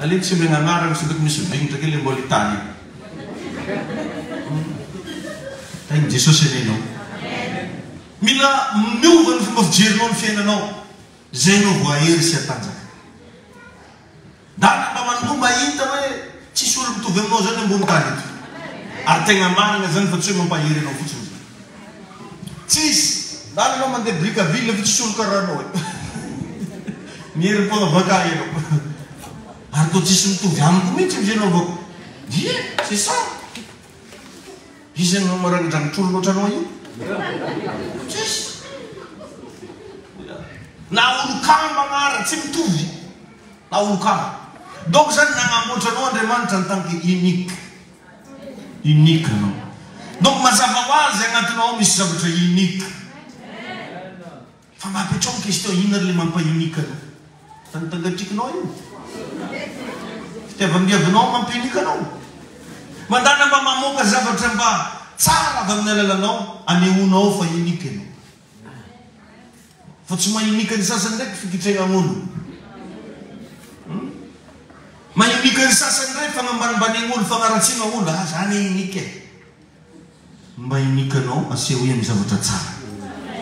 Aleo tsy omena anarana sao de misy vignitra kely le mbola hitahy eo. Tahin'i Jesosy anie ianao. Mila miova ny fomba fijerinao ny fiainanao. Zay ianao vao hahery sy hatanjaka. Dada mba mandoa mahita hoe tsisy olo mitovy aminao zany ambony tany eto. Ary tegna marina zany fa tsy hoe mampahery anao fotsiny zany. Tsisy. Dada anao mandeha Brickaville fa tsisy olo karaha anao e. Mierim-poagna bakà enao. Ary tô tsisy mitovy amiko mihitsy amizay anaovako. Ie, c'est ça. Iza no maranidranitr' olona ohatranao io? Tsisy. Na olon-kambagna ara tsy mitovy. Na olon-kambagna. Donc zany nagnamboatra anao Andriamanitra en tant que unique. Unique anao. Donc mazava ho azy agnatinao ao misy zavatra unique. Fa mba apetraho ny question, inona ary le mampa unique anao? Tangatangatrikinao io? Fitiavam-biavinao mampa unique anao? Mandàna mba mamoaka zavatra mba tsara avy amin'ny alalanao, anehoanao fa unique ianao. Fa tsy maha unique ny sasany ndraiky fikitregnan'olo. Hum? Maha unique ny sasany ndray fagnambanimbanen'olo, fagnaratsiagna olo, ah za anie unique e. Mba unique anao asehoy amin'ny zavatra tsara.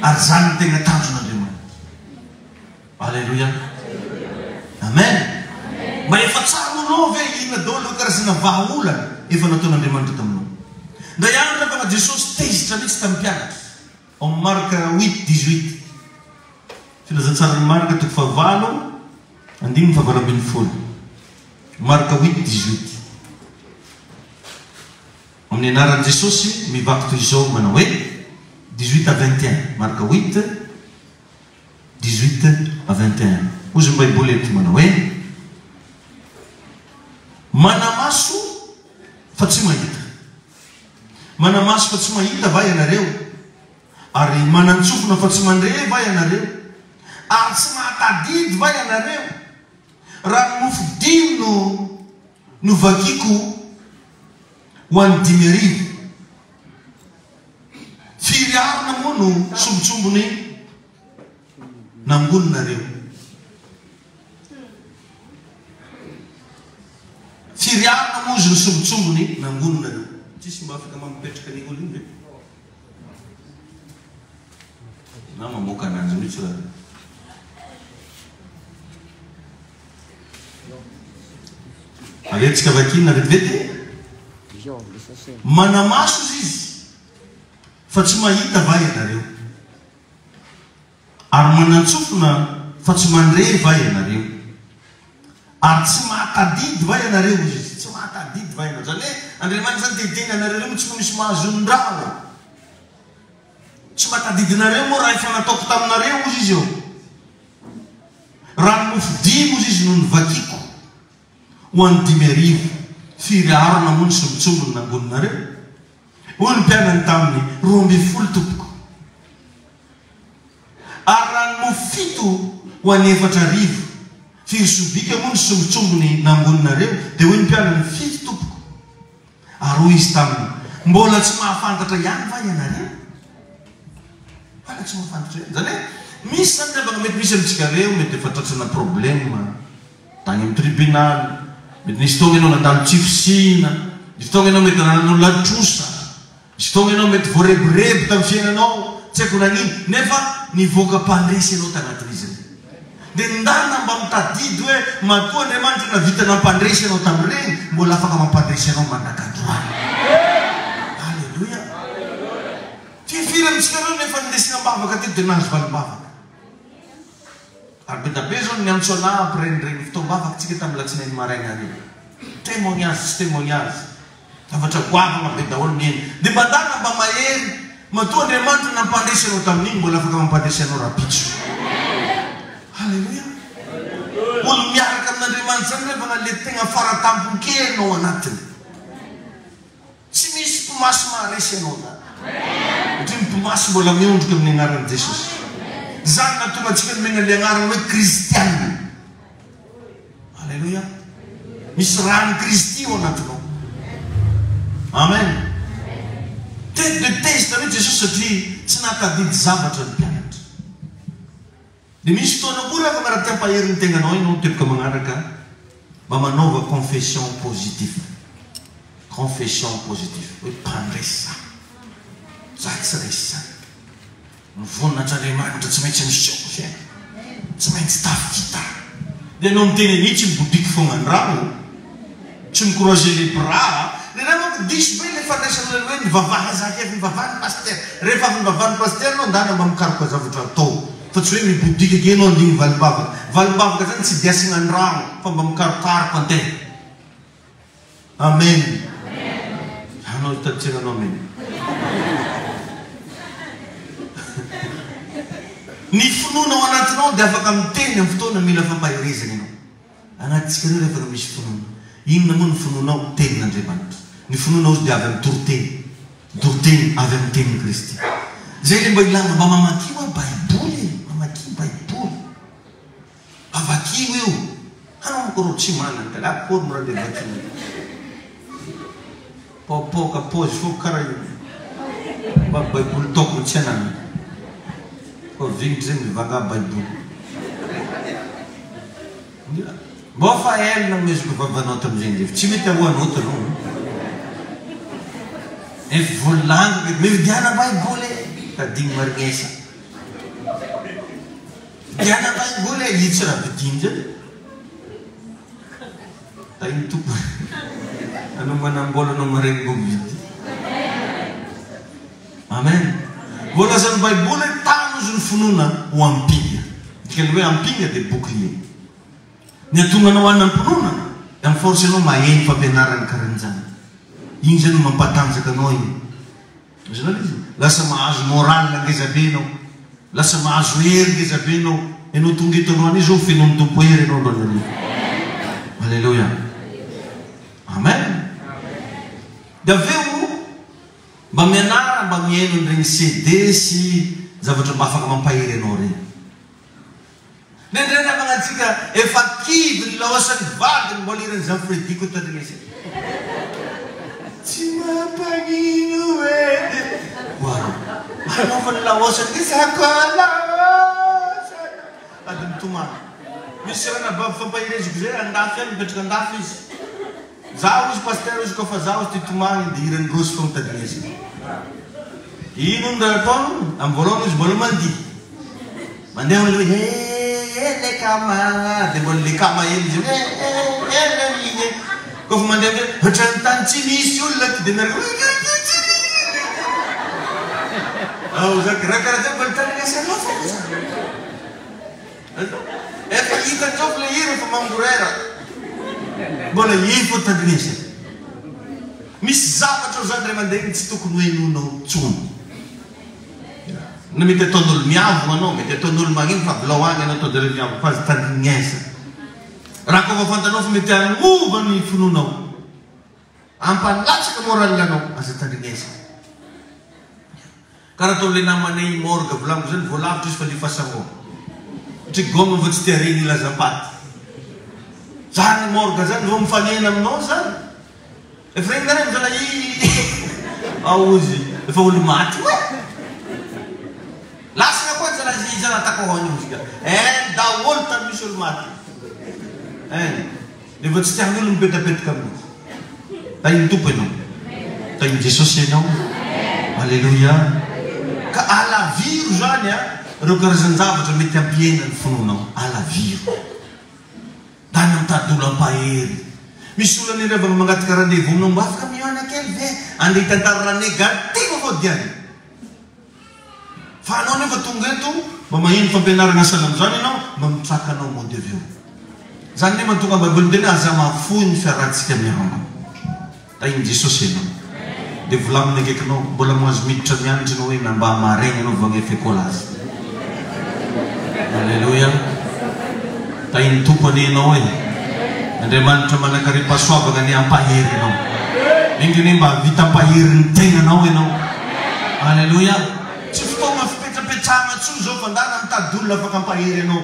Ary zany no tegna tanjon'Andriamanitra. Aleloia. Amen. Mba efa tsaroanao ve inona daholo ireo karazana vahaolana efa nataon'Andriamanitra taminao? Indray andro rehefa Jesosy tezitra mihitsy tamin'ny mpianatra. Ao amin'ny Marka huit dix-huit. Filazantsaran'i Marka toko fahavalo andininy fahavalo ambinifolo. Marka huit dix-huit. Amin'ny anaran'i Jesosy mivaky toy izao manao hoe, dix-huit à vingt et un, Marka huit, dix-huit à vingt et un. Hozy ny Baiboly eto manao hoe, Manamaso fa tsy mahita. Manamaso fa tsy mahita va ianareo? Ary manan-tsofina fa tsy mandre va ianareo? Ary tsy mahatadidy va ianareo? Raha ny mofo dimy no novakiko ho an'ny 5000, firy arina moa no sombintsombiny nangoninareo? Firy alina moa izy no sombintsombiny nangoninareo? Tsisy mba afaka mampipetraka an'iny olona iny ve? Na mamoaka ananjy mihitsy raha. Averintsika vakina vetivety. Manamaso izy fa tsy mahita va ianareo? Ary manan-tsofina fa tsy mandre va ianareo? Ary tsy mahatadidy va ianareo? Hoy Izy. Tsy mahatadidy va ianareo? Izany hoe Andriamanitra izany te hiteny anareo ireo moa tsy misy mahazo ny rà ô? Tsy mba tadidinareo moa raha efa nataoko taminareo hozy Izy ô? Raha ny mofo dimy hozy Izy no novakiko ho an'ny 5000, firy harona moa ny sombintsombiny nangoninareo? Hoy ny mpianany taminy, 12, tompoko. Ary raha ny mofo fito ho an'ny 4000, firy sobika moa ny sombintsombiny nangoninareo? Dia hoy ny mpianany, Fito, tompoko. Ary hoy izy taminy, Mbola tsy mahafantatra ihany va ianareo? Mbola tsy mahafantatra ihany. Izany hoe, misy izany ny havana mety misy amintsika ireo, mety efa tratrana problème tany amin'ny tribunal, mety nisy fotoana ianao nandalo tsy fisiana, nisy fotoana ianao mety nanan'olona trosa, Misy fotoana ianao mety voarebireby tamin'ny fiainanao, tsy haiko nagnino, nefa nivoaka mpandresy ianao tagnatin'izy ireny. Dia ndana mba mitadidy hoe matoa Andriamanitra navita nampandresy anao tamin'ireny, mbola afaka mampandresy anao mandrak'androany. Aleloia! Firifiry amintsika ireo no efa nindesina am-bavaka teto dia nahazo valim-bavaka? Ary be da be zao ny niantso anah hampirenireny fotoam-bavaka tsika tamin'ny latsinainy maraina ireny. Témoignage tsy témoignage. Zavatra goavana be daholo ny eny. Dia mba ndana mba mahery. Matoa Andriamanitra nampandresy anao tamin'iny mbola afaka mampandresy anao rahampitso. Haleloia. Olo miaraka amin'Andriamanitra zany rehefa na le tegna faratampon-kery no ao anatiny. Tsy misy mpimasy maharesy anao zany. Satria ny mpimasy mbola miondrika amin'ny anaran'i Jesosy. Izany nahatonga antsika nomena ilay anarana hoe kristiana. Aleloia. Misy ràn'i Kristy ao anatinao. Amen. Tety dia tezitra mihitsy Jesosy satria tsy nahatadidy zavatra ny mpianatra. Dia misy fotoana koa rehefa raha te hampahery ny tegnanao ianao teboka magnaraka mba manaova confession positif. Confession positif. Hoe mpandresy za. Za tsy resy zany. Ny voninahitr'Andriamanitra tsy maintsy miseho ny fiainana. Tsy maintsy tafita. Dia ianao miteny an'io tsy mibodiky fogna ny rano. Tsy mi-croiser les bras. Nenay manko diso be le fandraisana ilay hoe mivavaha za kef mivavaha ny pasitera. Rehefa avy nivavaha ny pasitera anao ndana mba mikaroka zavatra atao. Fa tsy hoe mibodiky ake enao andigny valimbavaka. Valimbavaka zany tsy de asina ny rano fa mba mikarokaroka antegna. Amen. Anao hitady anao amen. Ny finoana ao anatinao dia afaka miteny amin'ny fotoana mila fampaherezana ianao. Anatintsika ireo rehefa misy finoana. Inona moa ny finoanao? Tenin'Andriamanitra. Ny finoana ozy dia avy amin'ny toriteny. Ny toriteny avy amin'ny tenin'i Kristy. Izay ilay mba ilana mba mamakia hoa baiboly e! Mamakia baiboly. Mba vakio io. Hanao manko reo tsy manana ka akory moa raha le vakina io. Paopaoka paozy fô kara io. Mba baiboly tokony tsy ananana. Koa vignitra zay mivanga baiboly. Mbô fa ela nanomezako vavanao tamizay ndrefy. Tsy mety ahoanao taloha. Efa volaniko mividiana baiboly e. Tadigny marignesa. Vidiana baiboly e. Io tsy raha vidigny zany. Tahin'ny Tompo anao manambola anao maregny mbô mividy. Amen. Voalazan'ny Baiboly hoe tano izy ny finoana ho ampinga. Dikan'ny hoe ampinga dia bouclier. Ny hahatonga anao hanam-pinoana dia amin'ny force anao maheno fampianarana karan'izany. Iny zany no mampatanjaka anao iny. Azonao ilay izy? Lasa mahazo moral ngeza be ianao. Lasa mahazo hery ngeza be ianao. Ianao tonga eto androany izao fenoin'ny Tompo hery ianao androany hariva. Alléluia. Amen. Dia avy eo mba mianara mba mihaino an'ireny CD sy zavatra mba afaka mampahery anao ireny. Nendrey namana antsika efa kivy nilaosan'ny vadiny mbola hiran'i Jean Freddy koa tandrinesana. Tsy mampagnino e! Oaro. Anao fa nilaosany ty za koa laosana. Sady mitomany. Misy ranabavy fampahereziko zay andafy any mipetraka andafy izy. Za ozy pasteur ozy koa fa za ozy ty tomagny de hiran'i Rossy fogna tadinesina. Ino ny raha ataony? Amin'ny voalohany izy mbola mandihy. Mandeha hoe eh eh le kama de mbola le kama hely izy eh eh eh le eh. Koa fa mandeha amizay ohatran'ny tany tsy misy olona ty de miaraka Ao za raha karaha zay mbola tandrinesanao fogna. Efa hitany zao fa le hira efa mangorera. Mbola efa tandrinesana. Misy zavatra ao zany ray aman-dreny tsy tokony ho henoinao intsony. Na mety ataon'olo miavogna anao, mety ataon'olo magnino fa avilao agny anao ataon-jareo miavogna fa aza tandrignesa. Raha koa fa fantanao fa mety hagnova ny finoanao. Hampalatsaka moral anao, aza tandrignesa. Karaha ataon'ilay namanay morgue volaniko zany vao lavitra izy fa alefasanao. Satria goma vao tsy te hareny hilazam-paty. Zany morgue zany vao mifanena aminao zany. Efa regny nareo mizana i ao izy efa olo maty oe. Lasana koa zana izy zana atako ho an'io izy ka. En daholo tany misy olo maty. En. Rehefa tsy tian'ny olona mipetapetaka aminao. Tahin'ny Tompo ianao. Tahin'i Jesosy ianao. Aleloia. Ka alaviro izany a, ireo karazan-javatra mety hampihena ny finoanao. Alaviro. Ndana mitady olona hampahery. Misy olona anie revana mangataka rendez-vous aminao, mba afaka mihaona kely ve? Andeha hitantara raha negative vao diany. Fa anao nefa tonga eto mba maheno fampianarana sahala amin'izany ianao, mba mitraka anao mody avy eo. Izany nefa no tonga baiboly miteny hoe aza mahafoy ny fiarahantsika miangona. Tahin'i Jesosy ianao. Dia volamina akaikinao, mbola mahazo miditra mianatra ianao hoe na mba maraina ianao vao hanefa ekolazy. Aleloia. Tahin'ny Tompo anie ianao e. Andriamanitra manankarem-pahasoavana anie hampahery anao. Enga anie mba hahavita hampahery ny tenanao ianao. Aleloia. Tsy fotoana fipetrapetrahana intsony izao fa ndana mitady olona afaka hampahery anao.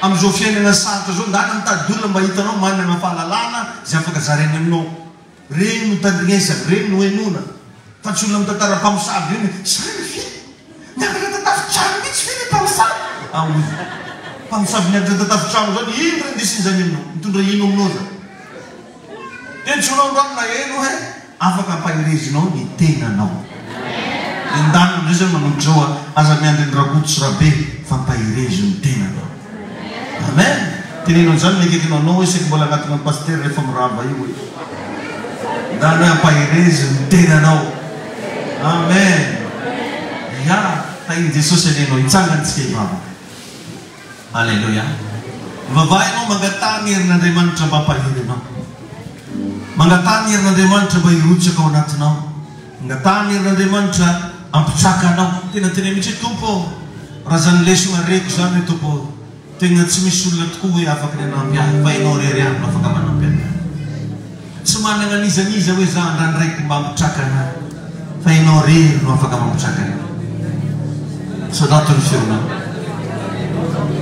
Amin'izao fiainana sarotra izao, ndana mitady olona mba hitanao manana fahalalana izay afaka zarainy aminao. Reny no tandrinesana, reny no henoina, fa tsy olona mitantara mpamosavy ireny hoe, zany ve? Niakatra tatafi-trano mihitsy ve ilay mpamosavy? Aoy. Mpamosavy niakatra tatafi-trano zany, ino re indesin'izany aminao? Mitondra ino aminao zany? Dia tsy olona androany naheno hoe afaka ampaherezinao ny tenanao. Endanina amin'izay zany manomboka izao a, aza miandry an'i Rakoto sy Rabe fa ampaherezo ny tenanao. Amen! Teneno an'izany ny akaikinao anao hoe saika mbola agnatona an'i Pasitera rehefa mirava io e. Ndana hoe ampaherezo ny tenanao. Amen! Ya! Tahin'i Jesosy anie ianao. Hitsangana isika hivavaka. Aleloia! Mivavaha ianao mangataha ny herin'Andriamanitra mba hampahery anao. Mangataha ny herin'Andriamanitra mba hirotsaka ao anatinao. Mangataha ny herin'Andriamanitra hampitsaka anao. Tena teneno mihitsy hoe Tompo ô, raha izany lesona reko izany hoe Tompo ô, tena tsy misy olona tokoa hoe afaka ny hanampy ahy fa Ianao irery ihany no afaka manampy ahy. Tsy manana an'iza n'iza hoe za andrandraiko mba hampitraka anah fa ianao rery no afaka mampitraka anah. Sorato ny feonao.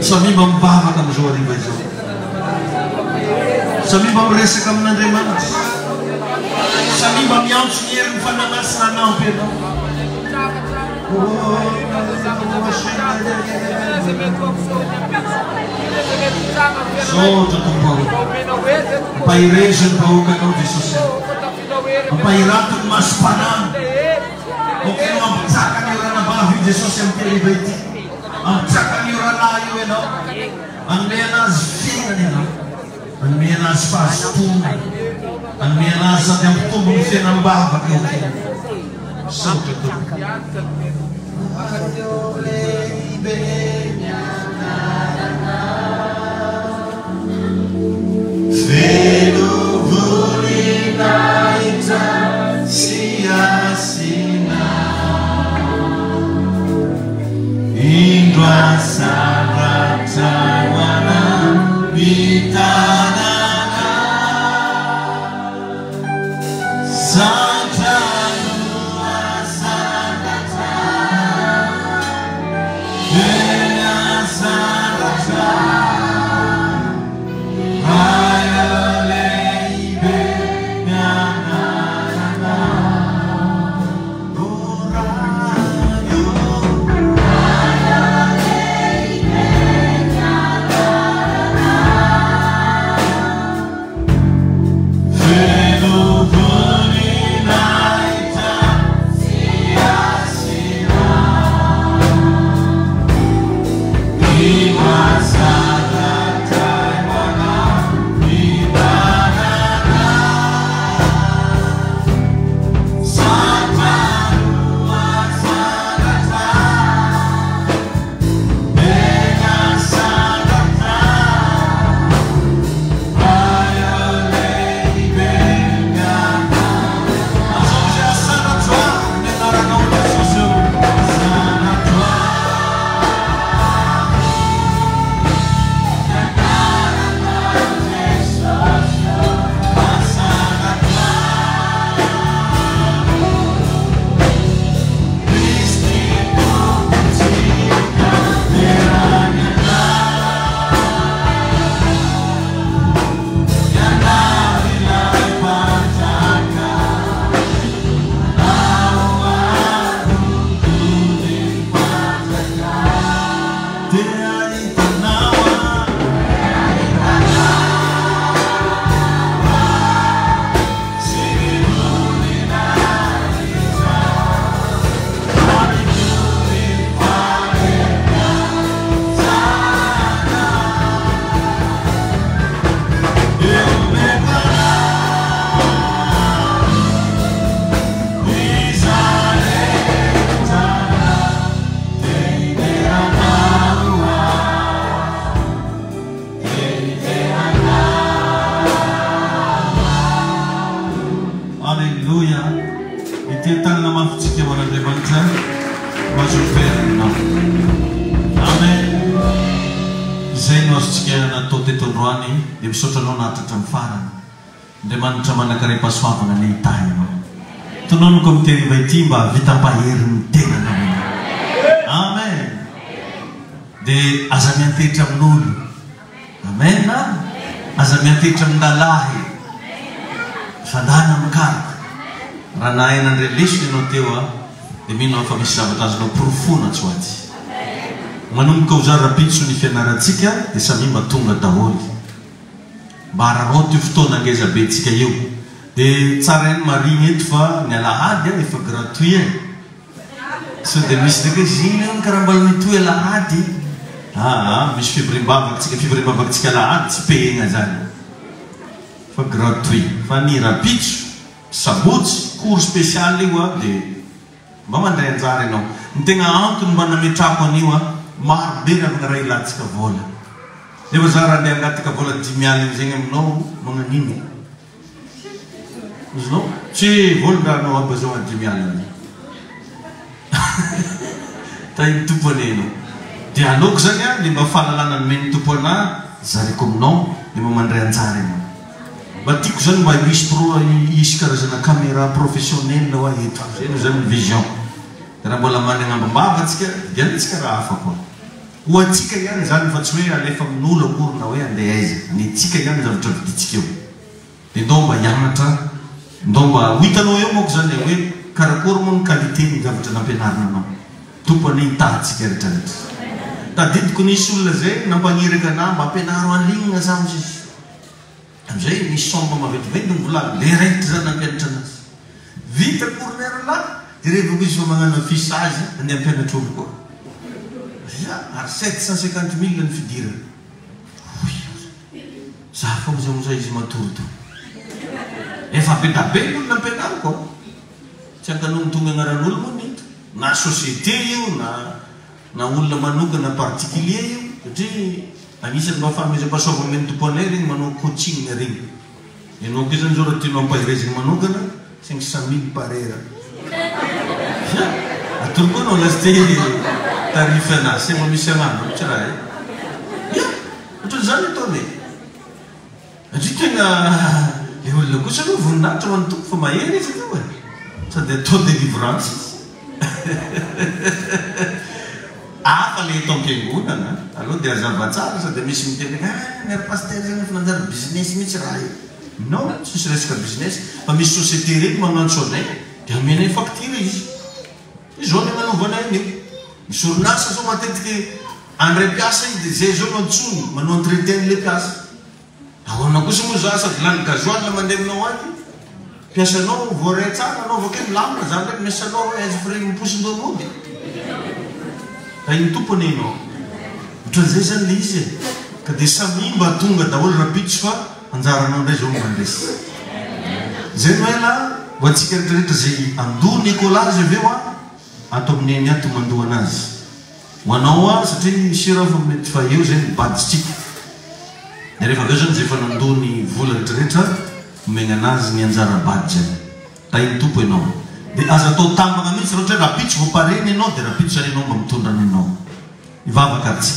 Samia mba mivavaka amin'izao hariva izao. Samia mba miresaka amin'Andriamanitra. Samia mba miantso ny herin'ny Fanahy Masina hanampy anao. Misaotra Tompo ô. Ampaherezo ny vahoakanao Jesosy ô. Ampahirato ny masom-panahy. Aoka ianao hampitsaka an'io ranabavy io Jesosy amin'ity hariva ity. Hampitsaka an'io rahalahy io ianao. Hanome anazy fiainana ianao. Hanome anazy fahazotoana. Hanome anazy sady hampitombo ny fiainam-bavaka eo fiainany. Misaotra Tompo. Feno voninahitra sy hasina. Indro asandratra ho an'ny tanàna. Sandratra no asandratra. Eny asandratra. Ray lehibe ny anaranao. O Ray ô. Feno voninahitra sy hasina. Aleloia! Ity tanana mafintsika ho an'Andriamanitra mahazo velona. Amen! Izay no azontsika natao teto androany dia misaotra anao nahatratra ny farany. Andriamanitra manankarem-pahasoavana anie hitahy anao. Tononiko amin'ity hariva ity mba hahavita hampahery ny tenanao ianao. Amen! Dia aza miantehitra amin'olo. Amen a! Aza miantehitra amin-dalahy fa ndana mikaroka. Raha nahay nandre lesona ianao teo a, dia mino aho fa misy zavatra azonao porofoina atsy ho atsy. Manomboka ho zara rahampitso ny fianarantsika dia samia mba tonga daholo. Mba araraoty io fotoana ngeza be tsika io. Dia tsara ihany marihina eto fa ny alahady a efa gratuit e. Sao dia misy ndraiky hoe zina io karaha mbola mitohy alahady. Aa misy fivoriam-bavaka tsika, fivoriam-bavaka tsika alahady tsy payena zany fa gratuit. Fa ny rahampitso, sabotsy, cours spécial io a dia mba mandray anjara ianao. Ny tegna antony mba nametrahako an'io a, maro be ravina raha ilantsika vola. Nefa za raha andeha hangataka vola 50 zegny aminao magnanino? Azonao? Tsy vola anao ampazao 50. Tahin'ny Tompo anie ianao. Dia aleoko zany a, le mba fahalalana nomen'ny Tompo anah zariko aminao, dia mba mandray anjara ianao. Mba tiako zany mba hisy pro, hisy karazana camera professionnel hoa eto. Zay aloha zany ny vision. Dia raha mbola managna ambim-bava tsika, vidianantsika raha hafa koa. Ho antsika ihany izany fa tsy hoe alefa amin'olo akory na hoe andeha aiza. Ny antsika ihany ny zavatra vidintsika eo. Dia ndao mba hianatra. Ndao mba ho hitanao eo manko zany e hoe karakory moa ny qualité ny zavatra nampianarina anao. Tompo anie hitaha antsika rehetra rehetra. Tadidiko nisy olona zay nampagniraka anah mba ampianaro en ligne za hozy izy. Tamizay nisy somme maventiventy ny vola le raikitra zany nampianatra anazy. Vita corner lah de revako izy fa magnano affichage andeha hampianatra olo koa. Ya ary 750 mille ny fidirana. Hoy aho. Za fa oza oza izy matory tao. Efa be da be ny olona ampianariko an. Tsy ankanonontonga agnaran'olo moa ny eto. Na société io na na olona manokana particulier io satria agnisan'ny mba fanomezam-pahasoavana omen'ny Tompo anay regny manao coaching regny. Ianao koa zany zao raha tianao ampaherezigny manokana 500 mille par heure. Hia! Atoro koa anao lastey tarif anazy, tsy mba misy agnano tsy raha e. Hia! Ohatran'izany ataony e. Satria tena le olona kosa aloha voninahitra ho an'ny Tompo fa mahery izy aloha e. Sady atao délivrance izy. Hafa le eto am-piangonana, aleo dia hazava tsara sao dia misy miteny hoe ah ny ry pasitera zany efa nanjary business mihitsy raha io. Non, tsisy resaka business fa misy société ireny magnantso anay dia amenay facture izy. Izao ny agnanaovanay an'io. Misy orinasa zao matetiky handray mpiasa izy dia zay zao no antsoiny manao entretien an'ilay mpiasa. Ahoana kosa moa za sady lany gasoil mandeha aminao any, mpiasanao voaray tsara anao avakeo milamina, za ndraiky miasanao hoe aiza frais miposin-doha mody. Tahin'ny Tompo anie ianao. Ohatran'izay zany le izy e. Ka dia samia mba tonga daholo rapitso fa anjaranao indray zao no mandresy. Zay no ela ho antsika rehetra rehetra zay andoha ny écolage avy eo an, ato amin'ny Neny ato mandoa anazy. Ho anao an, satria sûr aho fa mety fa eo zay ny badge-tsika. Dia rehefa avy eo zany zay efa nandoa ny vola rehetra rehetra, omegna anazy ny anjara badge-ny. Tahin'ny Tompo ianao. Dia aza atao tambagna mihitsy raha ohatra hoe rapitso vao paré ny anao dia rapitso zany ianao mba mitondra ny anao. Hivavaka ary tsika.